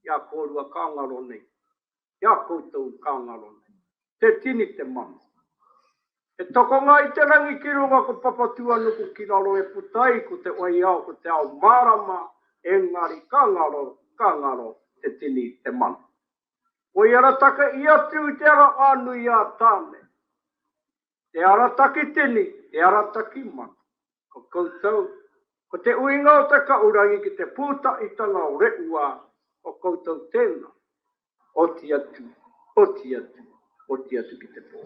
i a kōrua ka ngaro nei, i a koutou ka ngaro nei. Te tini te mano. He tokonga i te rangi ki runga ko Papatūānuku ki raro e puta ai ko te wai ao ko te ao mārama, engari ka ngaro, ka ngaro te tini te mano. Koia ra taka i atu i te ara whānui a Tāne. Te ara takitini, te ara takimana. Ko koutou, ko te uinga o te kaurangi ki te pūtahitanga o Reua, ko koutou tēnā. Oti atu, oti atu, oti atu ki te pō.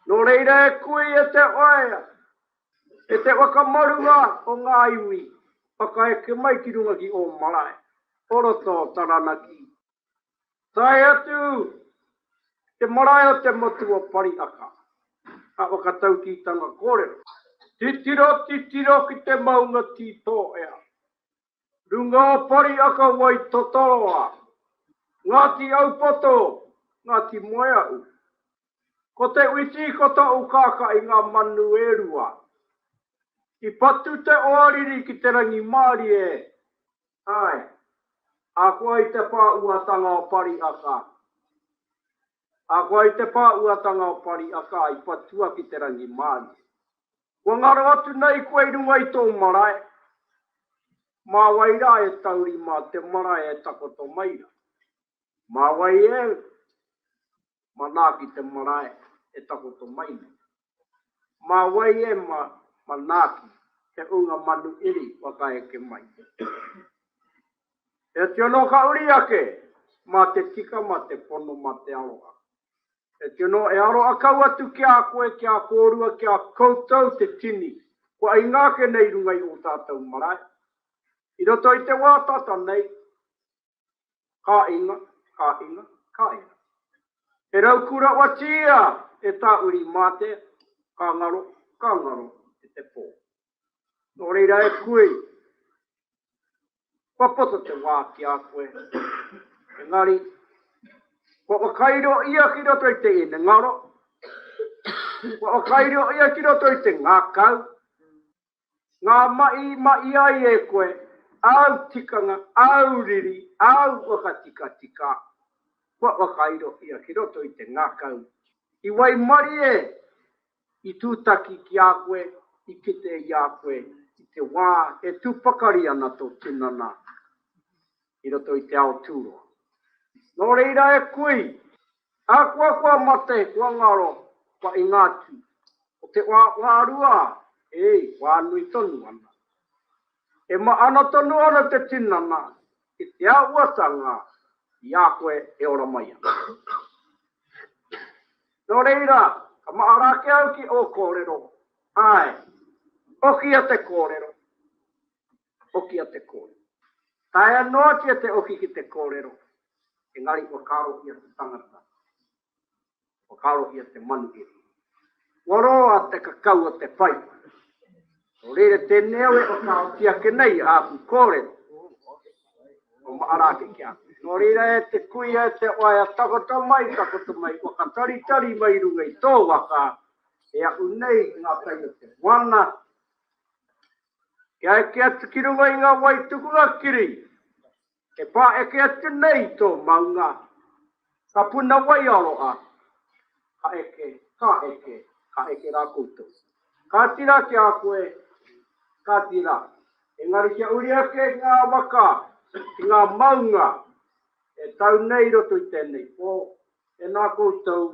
Nō reira e kui e te waea, e te whakamarunga o ngā iwi, whakaeke mai ki runga ki ō marae, o roto o Taranaki, tae atu ki te marae o te motu o Parihaka, ka whakataukītanga kōrero. Titiro, titiro ki te maunga tītōea, Runga o Pariaka Waitotoroa, Ngāti Aupoto, Ngāti Moeahu. Ko te witi ko toʻu kākaʻi ngā manu e rua. I patu te oariri ki te rangimārie, āe, ahakoa i te pā uatanga o Pariaka, ahakoa i te pā uatanga o Pariaka i patua ki te rangimārie. Kua ngaro atu nei koe i runga i tō marae. Mā wai rā e tauri mā te marae e takoto mai rā? Mā wai e manaaki te marae e takoto mai nei? Mā wai e manaaki te unga manu iri whakaeke mai? Heoti anō ka uri ake, mā te tika, mā te pono, mā te aroha. E tino e aroha kau atu ki a koe, ki a kōrua, ki a koutou te tini kua inga ake nei i runga i ō tātou marae. I roto i te wā tata nei, ka inga, ka inga, ka inga. He raukura oatiia e tā uri mātea, ka ngaro, ka ngaro i te pō. Nō reira e kui, Kua poto te wā ki a koe, engari, kua whakairo ia ki roto i te inengaro, kua whakairo ia ki roto i te ngākau, ngā mahi i mahi ai e koe, āu tikanga, āu riri, āu whakatikatika, kua whakairo ia ki roto i te ngākau. I waimarie i tūtaki ki a koe, i kite i a koe i te wā e tū pakari ana tō tinana i roto i te ao tūroa. Nō reira e kui, ahakoa kua mate, kua ngaro, kua inga atu, ko te wā wārua, ē, wā nui tonu ana. E mahana tonu ana te tinana i te āhuatanga i a koe e ora mai ana. Nō reira, ka mahara ake au ki ō kōrero, āe, okia te kōrero, okia te kōrero. Taea noatia te oki ki te kōrero, engari whakaarohia te tangata, whakaarohia te manuhiri. Kua roa te kakau o te paipa. Nō reira tēnei au e whakaoti ake nei āku kōrero. Kua mahara ake ki a koe. Nō reira e te kuia, e te waea, takoto mai, takoto mai, whakataritari mai i runga i tō waka, e ahu nei ngā tai o te moana, kia eke atu ki runga i ngā wai tukunga kiri, e pāeke atu nei i tō maunga, ka puna wai aroha, ka eke, ka eke, ka eke rā koutou. Kāti rā ki a koe, kāti rā. Engari kia uri ake ngā waka ki ngā maunga e tau nei i roto i tēnei pō, tēnā koutou,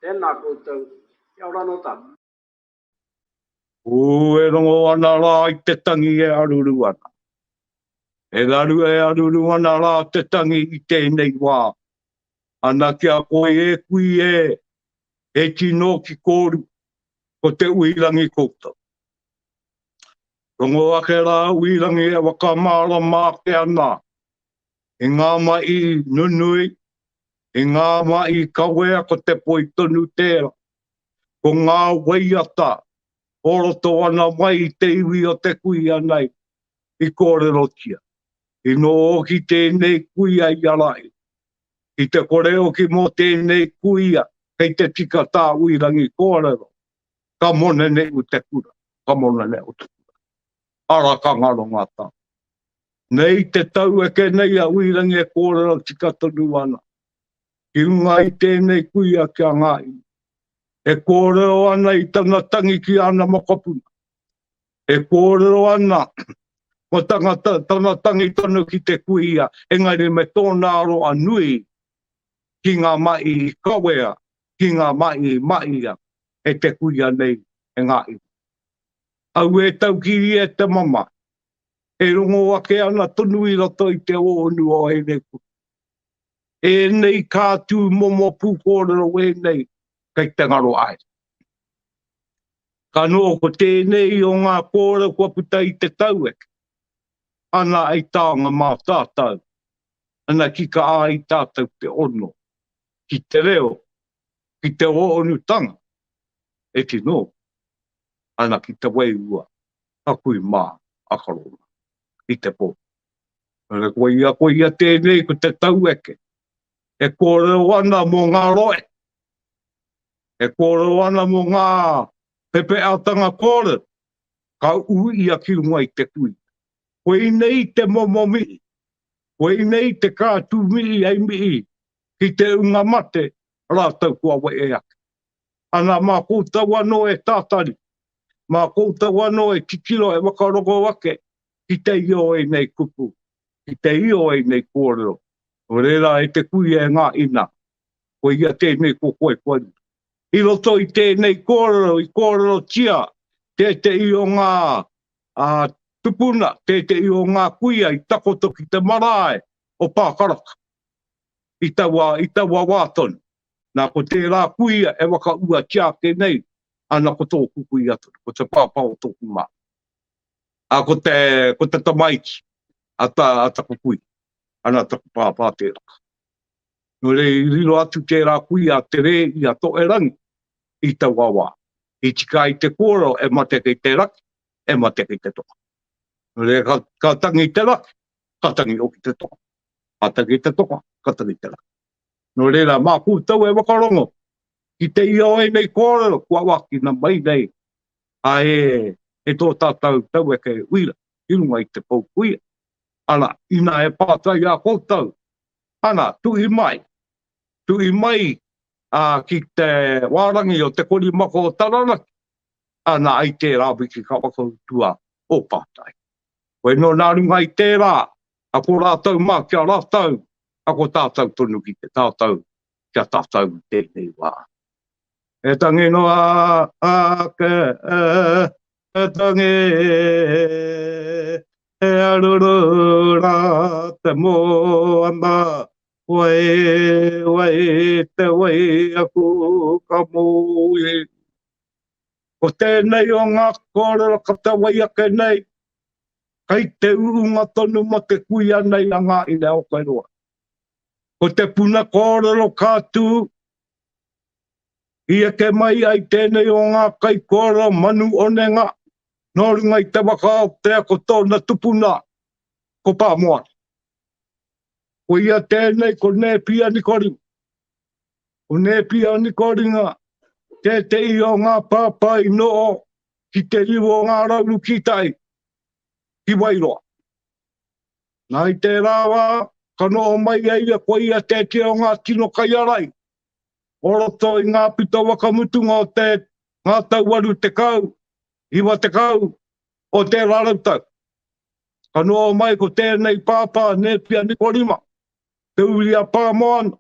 tēnā koutou, kia ora anō tātou. Ū, e rongo ana rā i te tangi e aruru ana. E raru e aruru ana rā te tangi i tēnei wā. Ana ki a koe e kui e, he tino ki kōrua, ko te uirangi koutou. Rongo ake rā uirangi e whakamārama ake ana i ngā mahi nunui, i ngā mahi kawea ko te poi tonu tērā. Ko ngā waiata o roto ana mai i te iwi o te kuia nei i kōrerotia. I noho hoki tēnei kuia i Arahi. I te kore hoki mō tēnei kuia kei te tika tā Uirangi kōrero, ka monene u te kura, ka monene u te kura. Ara ka ngaro ngā tau. Nei te tau eke nei a Uirangi e kōrero tika tonu ana. Ki runga i tēnei kuia ki a Ngāi. E kōrero ana i tana tangi ki ana mokopuna. E kōrero ana ko tana, tana tangi tonu ki te kuia, engari me tōna aroa nui ki ngā mahi i kawea, ki ngā mahi i mahia e te kuia nei e Ngāi. Auē taukiri e te mama, e rongo ake ana tonu i roto i te ōnu o ēnei kupu. Ēnei kā tū momo pūkōrero ēnei kei te ngaro haere. Ka noho ko tēnei o ngā kōrero kua puta i te taueke, ana hei taonga mā tātou, ana ki ka ai tātou te ono ki te reo, ki te ōnutanga e tino ana ki te wairua a kui mā a Karona i te pō. Koia, koia tēnei ko te taueke e kōrero ana mō ngā rohe, e kōrero ana mō ngā pepeatanga kōrero, ka ū ia ki runga i te kui. Koinei te momo mihi, koinei te kātū mihi hei mihi ki te unga mate rātou kua wehe ake. Ana mā koutou anō e tātari, mā koutou anō e titiro e whakarongo ake ki te ia o ēnei kupu, ki te ia o ēnei kōrero. Nō reira e te kuia e ngā ina, ko ia tēnei ko koe kua riro. I roto i tēnei kōrero i kōrerotia tētehi o ngā tupuna, tētehi o ngā kuia i takoto ki te marae o Pākaraka i taua, i taua wā tonu. Nā, ko tērā kuia e whakauatia ake nei, ana ko tōku kuia tonu, ko te pāpā o tōku māmā. Ā, ko te, ko te tamaiti a, ta, a taku kui, ana taku pāpā tērā. Nō reira, i riro atu tērā kuia a Te Rē i a Toerangi i taua wā. I tika ai te kōrero e mate kei te raki, e mate kei te toka. Nō reira, ka, ka tangi te raki, ka tangi hoki te toka. Ka tangi te toka, ka tangi te raki. Nō reira, mā koutou e whakarongo ki te ia o ēnei kōrero kua wākina mai nei a e, e tō tātou taueke uira i runga i te pou kuia. Ana, inā e pātai a koutou, ana, tuhi mai, tuhi mai a, ki te wārangi o te korimako o Taranaki, ana, ai tērā wiki ka whakautua ō pātai. Koe nō nā runga i tērā, a ko rātou mā ki a rātou, a ko tātou tonu ki te tātou, ki a tātou i tēnei wā. E tangi noa ake, e tangi, e aruru rā te moana, wai, wai te wai aku ka moe. Ko tēnei o ngā kōrero ka te wai ake nei, kei te urunga tonu mo te kuia nei a Ngā Ine Aotearoa. Ko te puna kōrero ka tū, I eke mai ai tēnei o ngā kaikōrero manu onenga nō runga i te waka Aotea ko tōna tupuna, ko Pāmoana. Ko ia tēnei ko Nēpia Nikorima. Ko Nēpia Nikoringa tētehi o ngā pāpā i noho ki te riu o ngā rauru ki tai, ki Wairoa. Nā i tērā wā, ka noho mai a ia ko ia tētehi o ngā tino kaiārahi o roto i ngā pito whakamutunga o te ngā tau 80, 90 o tērā rautau. Ka noho mai ko tēnei pāpā Nēpia Nikorima, te uri a Pāmoana,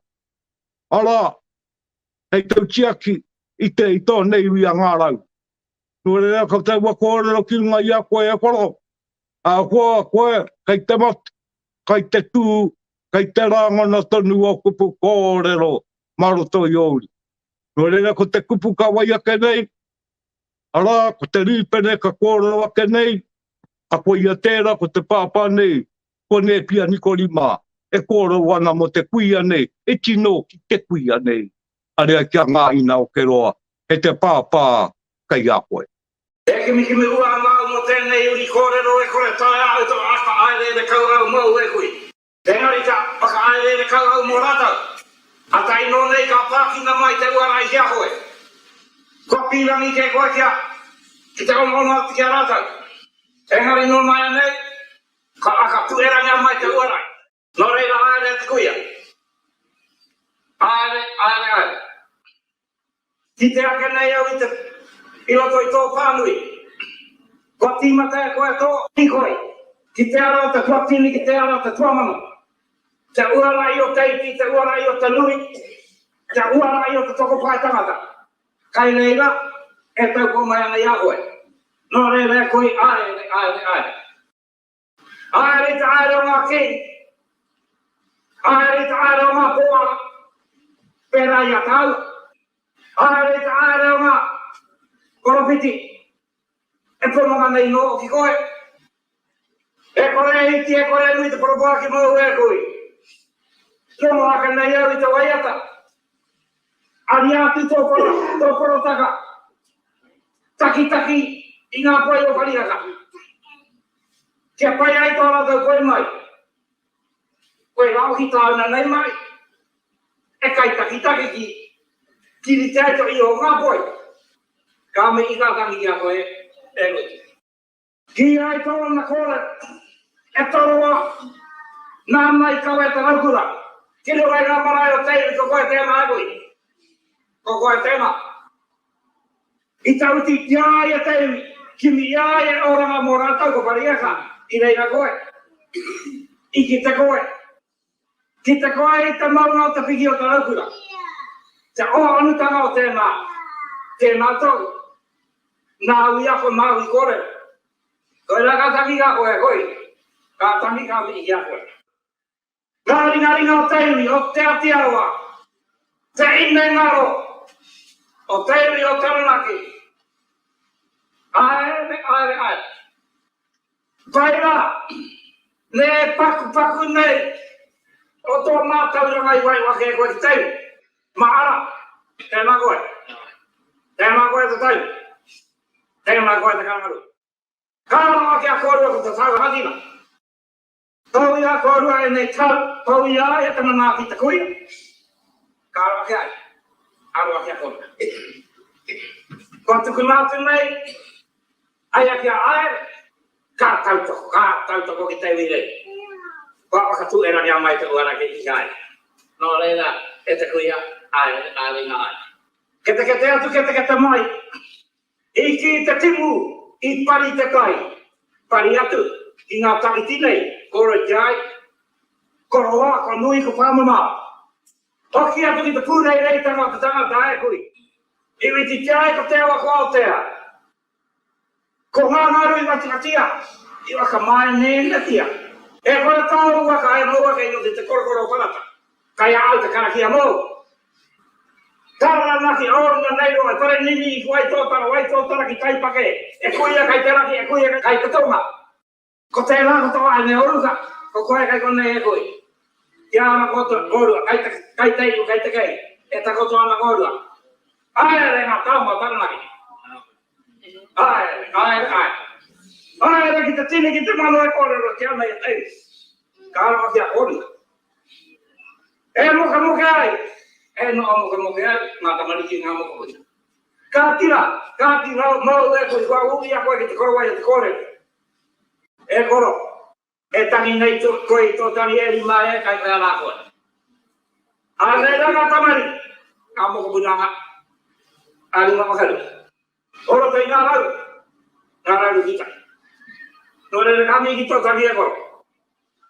arā, hei tautiaki i te i tōna iwi a Ngā Rau. Nō reira ka taua kōrero ki runga i a koe e koro, ahakoa koe kei te mate, kei te tū, kei te rāngona tonu ō kupu kōrero mā roto i ō uri. Nō reira ko te kupu ka wai ake nei, arā, ko te rīpene ka kōrero ake nei, a koia tērā ko te pāpā nei, ko Nēpia Nikorima e kōrero ana mō te kuia nei, e tino ki te kuia nei, area ki a Ngā Ina o Keroa, he te pāpā kei a koe. E kimikimi hua ana au mō tēnei uri kōrero e kore taea au to whakahaereere kau au mōu e kui. Engari ka whakahaereere kau au mō rātou. A tae nō nei ka pākina mai te uara i hea koe. Kua pīrangi kē koe kia ki te onoono atu ki a rātou. Engari nō nāianei. Ka aka puerangia mai te uarai. Nō reira haere e te kuia. Haere, haere, haere. Kite ake nei au i te, i roto i tō pānui. Kua tīmata e koe tō hīkoi ki te ara o te tuatini, ki te ara o te tuamano. Te uarai o te iti, te uarai o te nui, te uarai o te tokopae tangata. Kai reira, e taupō mai ana i a koe. Nō reira e koi, āere, āere, āere. Haere i te haere o ngā kī, haere i te haere o ngā kōara, pērā i a tāua. Haere i te haere o ngā poropiti, e pononga nei nō ki koe. E kore e iti, e kore e nui te poroporoaki mōu e kui. Rongo ake nei au i te waiata. Aria atu tō poro, tō porotaka. Takitaki i ngā poi o Parihaka. Kia pai ai tō rātou koi mai. Koe rā hoki tāuna nei mai. E kai takitaki ki, ki rite ai to iho o ngā poi. Ka mihi ka tangi ki a koe, e Ruti. Kīhai tōna kōrero e toroa nāna i kawe te raukura ki runga i ngā marae o te iwi ko koe tēnā e kui, ko koe tēnā. I tauti i a ia te iwi, kimi i a ia oranga mō rātou ko Pariaka, i reira koe. I kite koe. Ki te koe i te maunga o te piki o te raukura, te ohanutanga o tēnā, tēnā tou, nāu i ako, nāu i kōrero. Koirā ka tangi ka koe, hoi, ka tangi ka mihi ki a koe. Ngā ringaringa o te iwi o Te Atiawa, te inengaro o te iwi o Taranaki. Aere, aere, aere. Pai rā, me pakupaku nei o tō mātauranga i waiho ake e koe ki te iwi. Mahara, tēnā koe. Tēnā koe te tau. Tēnā koe te kangaroo. Ka rongo ki a kōrua ko te tau rangatira. Tau i a kōrua ēnei tau, tau i a ia te manaaki te kuia. Ka aro ake ai. Aro ake a kōrua. Kua tukuna atu nei Aia ki a Aere, ka tautoko, ka tautoko ki te iwi nei. Kua whakatū e rangi mai te uara ki ki a ia. Nō reira, e te kuia, aere, aere ngā aere. Ketekete atu, ketekete mai, i kī te timu, i pari te kai, pari atu ki ngā tawhiti nei, kōrero ki a ia, ko roa, ko nui, ko pāmamao. Hoki atu ki te pūreireitanga o te tangata, e kui. I whititia ai ko te awa ko Aotea. Ko ngā ngaru i watiwatia, i whakamāeneenetia. E kore tāu waka e mau ake i roto i te korokoro o Parata. Kai a au te karakia mōu. Taranaki ōna nei roa e Parenini i Waitōtara, Waitōtara ki Taipake, e kuia kai te raki, e kuia kai te tonga. Ko tērā ko tō aene o Ruka, ko koe kai konei e kui. Kia ora koutou, kōrua, kai te, kai te ihu, kai te kei, e takoto ana kōrua. Haere ngā taonga o Taranaki. Haere, haere, haere. Haere ki te tini, ki te mano e kōrerotia ana i a te iwi. Ka aroha ki a kōrua. E mokemoke ai, e noho mokemoke ai ngā tamariki, ngā mokopuna. Kāti rā, kāti rā, māu e koe, kua ū i a koe ki te korowai o te kōrero. E koro, e tangi nei koe i tō tangi e rima e kai koe ana koe. Anei rā ngā tamariki, ngā mokopuna ngā, a runga whakaru. O roto i ngā rau, ngā rauru ki tai. Nō reira ka mihi ki tō tangi e koro.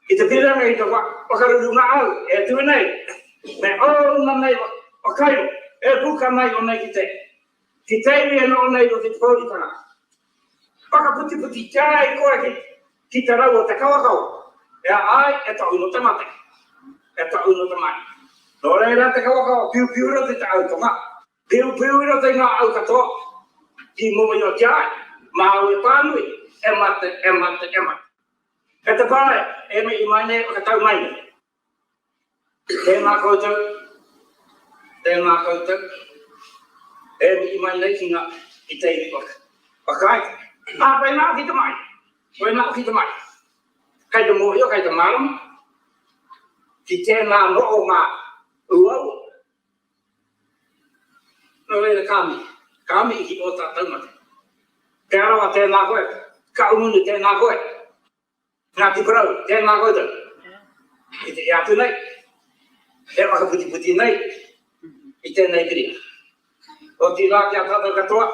I te piranga i te whakaruru ngā au e tū nei, me ōna nei whakairo e puka mai o nei ki te, ki te iwi e noho nei roto i te pōuritanga. Whakaputiputitia ai koe ki, ki te rau o te kawakawa, e ai e tohu no te mate, e tohu no te mai. Nō reira te kawakawa piupiu roto i te au tonga, piupiu i roto i ngā au katoa, ki mōhiotia ai, māu e pānui, e mate, e mate, e mate. E te pae, e mihi mai nei, whakatau mai nei. Tēnā koutou, tēnā koutou, e mihi mai nei ki ngā, ki te iwi waka. Whakaae, ā, koinā hoki te mahi, koinā hoki te mahi. Kei te mōhio, kei te mārama, ki tēnā nohonga uaua. Nō reira ka mihi, ka mihi ki ō tātou mate. Te Arawa tēnā koe, Kahungunu tēnā koe. Ngāti Porou, tēnā koutou. I te atu nei, e whakaputiputi nei i tēnei piri. Otirā ki a tātou katoa,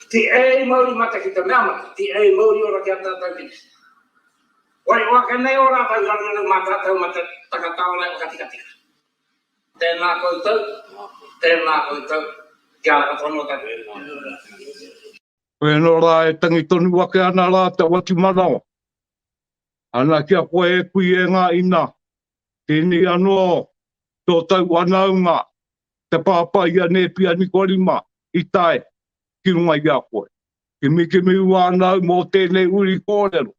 ti ei mauri mate ki te mea mate, ti ei mauri ora ki a tātou ki te. Waiho ake nei ō rātou raruraru mā tātou mate takataora e whakatikatika. Tēnā koutou, tēnā koutou, kia ora katoa nō tātou. Koe anō rā e tangi tonu ake ana rā te whatumanawa. Ana ki a koe e kui e ngā ina, tēnei anō tō tau whanaunga, te pāpā i a Nēpia Nikorima i tae ki runga i a koe. Kimikimi ua ana au mō tēnei uri kōrero,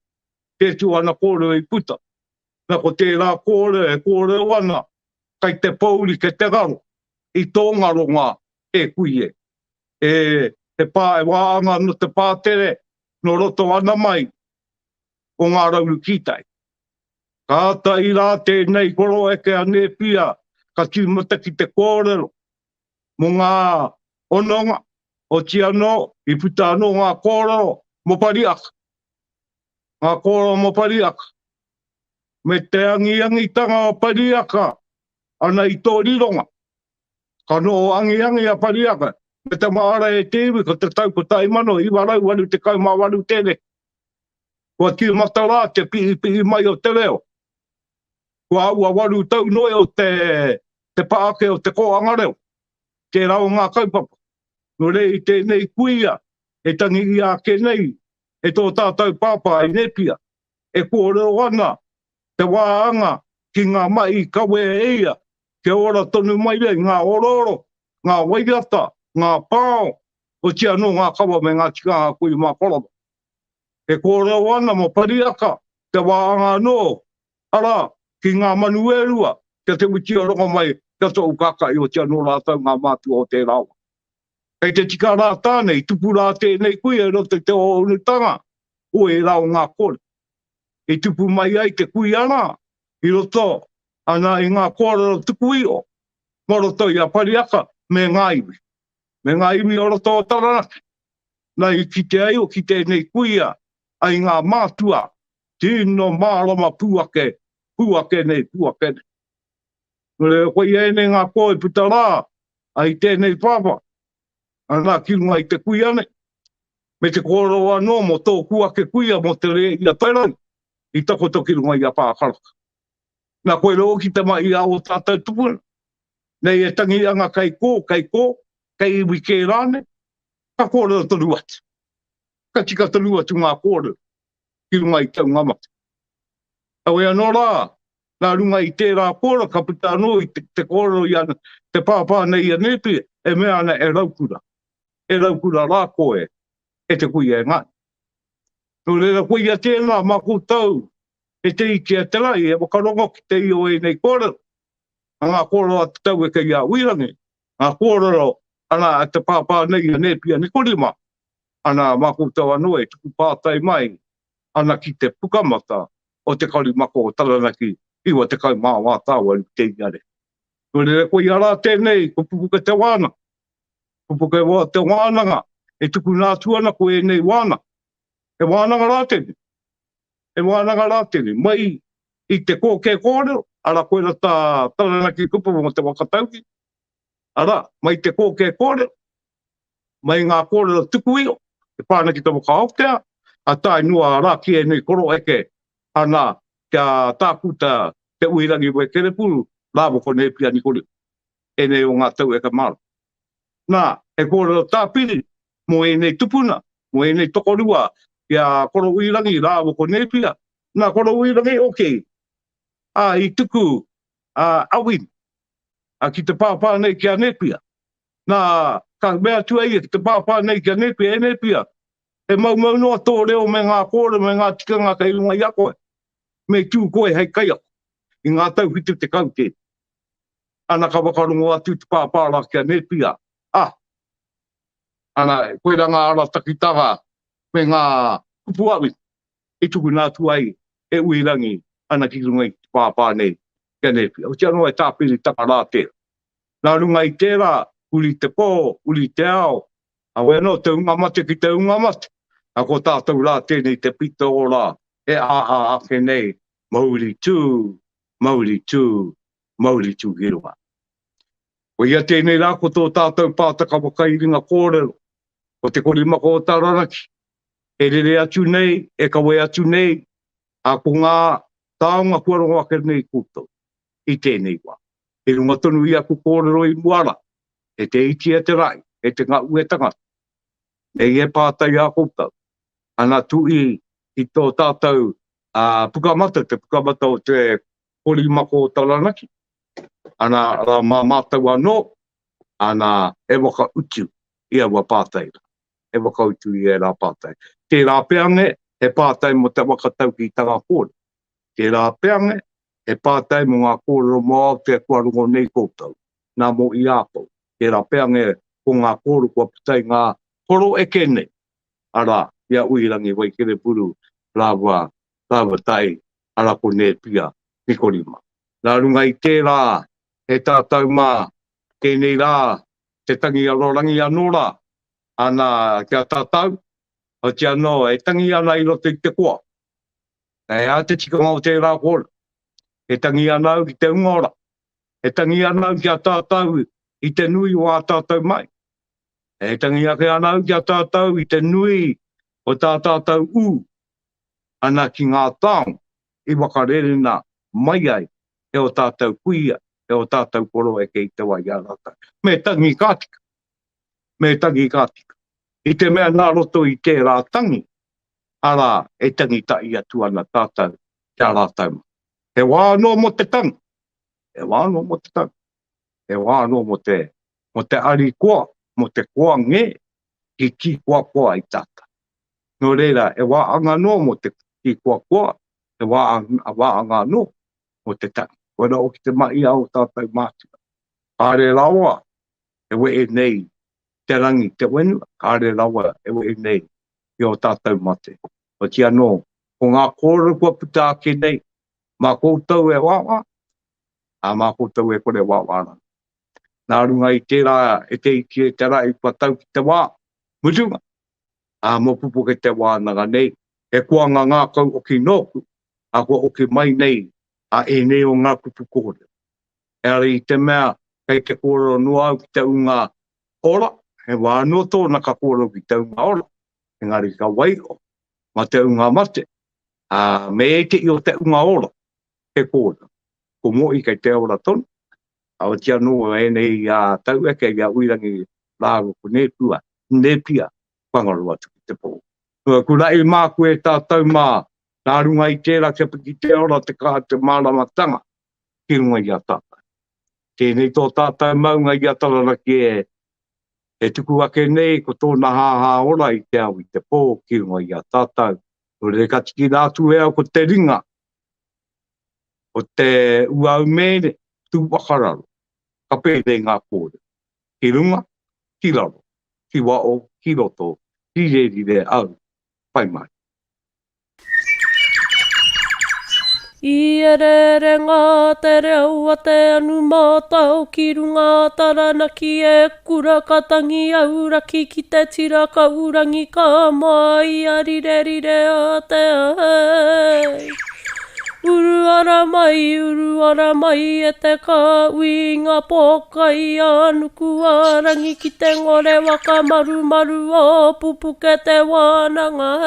tē tū ana kōrero i puta. Na ko tērā kōrero e kōrero ana, kai te pōuri kei te ngaro, i tō ngaronga e kui e. E, he pā, e wāanga nō te pātere, nō roto ana mai o ngā rauru kītai. Kātahi rā tēnei koroeke a Nēpia ka tīmata ki te kōrero mō ngā hononga, oti anō i puta anō ngā kōrero mō Pariaka, ngā kōrero mō Pariaka, me te angiangitanga o Pariaka ana i tō rironga. Ka noho angiangi a Pariaka me te māra e te iwi ko te tau 1988 tēnei. Kua tīmata rā te pihipihi mai o te reo. Kua aua 8 tau noa o te, te pā ake o te kōhanga reo. Tērā o ngā kaupapa. Nō reira i tēnei kuia e tangi ia ake nei e tō tātou pāpā i Nēpia e kōrero ana te wā anga ki ngā mahi i kawea e ia kia ora tonu mai ai ngā orooro, ngā waiata, ngā pao, otirā anō ngā kawa me ngā tikanga kui mā koroma. E kōrero ana mō Pariaka te wāhanga anō, arā, ki ngā manu e rua, kia Te Witi o Rongomai, kia Tohu Kākahi, otirā anō rātou ngā mātua o tērā wā. Kei te tika rā tāne, i tupu rā tēnei kuia i roto i te hōhonutanga o ērā o ngā kore. I tupu mai ai te kuia rā i roto ana i ngā kōrero tuku iho mō roto i a Pariaka me ngā iwi, me ngā iwi o roto o Taranaki. Nā i kite ai hoki tēnei kuia ai ngā mātua tino mārama pū ake, pū ake nei, pū ake nei. Nō reira, koia ēnei ngā kō i puta rā ai tēnei pāpā, ana ki runga i te kuia nei, me te kōrero anō mō tōku ake kuia mō te rēhia Tairau i takoto ki runga i a Pākaraka. Nā koe rō ki te mahi a ō tātou tupuna, nei e tangi anga kei kō, kei kō, kei iwi kē rānei, ka kōrero tonu atu. Ka tika tonu atu ngā kōrero ki runga i taunga mate. Heoi anō rā, nā runga i tērā kōrero ka puta anō i te, te kōrero i ana, te pāpā nei a Nēpia, e mea ana e raukura, e raukura rā koe e te kuia e Ngāti. Nō reira koia tēnā mā koutou e te iti a te rahi e whakarongo ki te ia o ēnei kōrero, a ngā kōrero a te taueke i a Uirangi, ngā kōrero ana a te pāpā nei a Nēpia Nikorima, ana mā koutou anō e tuku pātai mai ana ki te pukamata o Te Karu Mako o Taranaki 94 tāua te ia reo. Nō reira koia rā tēnei ko Pupuke te Wānanga. Pupuke te Wānanga e tukuna atu ana ko ēnei wānanga. He wānanga rā tēnei. He wānanga rā tēnei. Mai i te kōkē kōrero, arā koira tā Taranaki kupu mō te waka tauki, arā, mai te kōkē kōrero, mai ngā kōrero tuku iho, e pā ana ki te waka Aotea, a tae noa rā ki ēnei koroeke, ana, kia tākuta Te Uirangi Wekerepuru rāua ko Nēpia Nikorima, ēnei o ngā tau eka Māori. Nā, he kōrero tāpiri mō ēnei tupuna, mō ēnei tokorua ki a Koro Uirangi rāua ko Nēpia. Nā Koro Uirangi hoki, ā, i tuku a Awin ki te pāpā nei ki a Nēpia. Nā, ka mea atu a ia ki te pāpā nei ki a Nēpia, E Nēpia, he maumau noa tō reo me ngā kōrero me ngā tikanga kei runga i a koe. Me tū koe hei kaiako i ngā tau 70 tēnei. Ana ka whakarongo atu te pāpā rā ki a Nēpia, ā, ana, koirā ngā aratakitanga me ngā kupu awi i tukuna atu ai e Uirangi ana ki runga i te pāpā nei ki a Nēpia. Otirā noa e tāpiritanga rā tērā. Nā runga i tērā, huri te pō, huri te ao, heoi anō te hunga mate ki te hunga mate, ā, ko tātou rā tēnei te pito ora. e āhā ake nei, mauri tū, mauri tū, mauri tū ki runga. Koia tēnei rā ko tō tātou pātaka whakairinga kōrero, ko Te Korimako o Taranaki, e rere atu nei, e kawe atu nei, ā, ko ngā taonga kua rongo ake nei koutou i tēnei wā. I runga tonu i aku kōrero i mua rā, e te iti e te rahi, e te ngau e tangata, nei e pātai a koutou, ana tui i tō tātou pukamata, te pukamata o te Korimako o Taranaki, ana rā mā mātou anō, ana e whakautu i aua pātai rā, e whakautu i ērā pātai. Tērā pea nge, he pātai mō te whakataukītanga kōrero. Tērā pea nge, he pātai mō ngā kōrero mō Aotea kua rongo nei koutou, nā mō Iākou. Tērā pea nge, ko ngā kōrero kua puta i ngā koro eke nei, arā, i a Uirangi Waikerepuru rāua, rāua tahi, arā ko Nēpia Nikorima. Nā runga i tērā, he tātou mā, tēnei rā, te tangi arorangi anō rā, ana ki a tātou, oti anō, e tangi ana i roto i te koa. He aha te tikanga o tērā kōrero? E tangi ana au ki te hunga ora. E tangi ana au ki a tātou i te nui o ā tātou mahi. E tangi ake ana au ki a tātou i te nui o tā tātou ū ana ki ngā taonga i whakarerena mai ai e ō tātou kuia, e ō tātou koroeke i te wā i a rātou. Me tangi ka tika. Me tangi ka tika. I te mea nā roto i tērā tangi, arā, e tangi tahi atu ana tātou ki a rātou mā. He wā anō mō te tangi. He wā anō mō te tangi. He wā anō mō te, mō te arikoa, mō te koa ngē, ki tīkoakoa i tātou. Nō reira, he wā anga anō mō te tīkoakoa, he wā, wā anga anō mō te tangi. Koirā hoki te mahi a ō tātou mātua. Kāre rawa e wehe nei te rangi, te whenua, kāre rawa e wehe nei i ō tātou mate. Oti anō, ko ngā kōrero kua puta ake nei, mā koutou e wāwā, ā, mā koutou e kore wāwā rānei. Nā runga i tērā e te iti e te rahi kua tau ki te wā, mutunga, ā, mō Pupuke te wānanga nei, he koanga ngākau hoki nōku, ā, kua oki mai nei a ēnei o ngā kupu kōrero. Engari i te mea kei te kōrero noa au ki te ūnga ora, he wā anō tōna ka kōrero ki te ūnga ora, engari ka waiho mā te ūnga mate, ā, me ētehi o te ūnga ora he kōrero. Ko Mohi kei te ora tonu, ā, oti anō ēnei taueke i a Uirangi rāua ko Nēpua, Nēpia, kua ngaro atu ki te pō. Kurahi māku e tātou mā, nā runga i tērā kia piki te ora te kaha te māramatanga ki runga i a tātou. Tēnei tō tātou maunga i a Taranaki e, e tuku ake nei ko tōna hāhā ora i te ao i te pō ki runga i a tātou. Nō reira ka tikina atu e au ko te ringa o te uaumēne tū whakararo, ka pēnei ngā kōrero, ki runga, ki raro, ki waho, ki roto, rirerire au, whai mai. I ereerenga te reo a te anu mātao ki runga a Taranaki e kura ka tangi auraki ki te tira kaurangi ka māia rirerire a te ahei. Uru ara mai, uru ara mai e te kāhui i ngā pōkai a nuku a rangi ki te ngore waka marumaru o Pupuke te wānanga.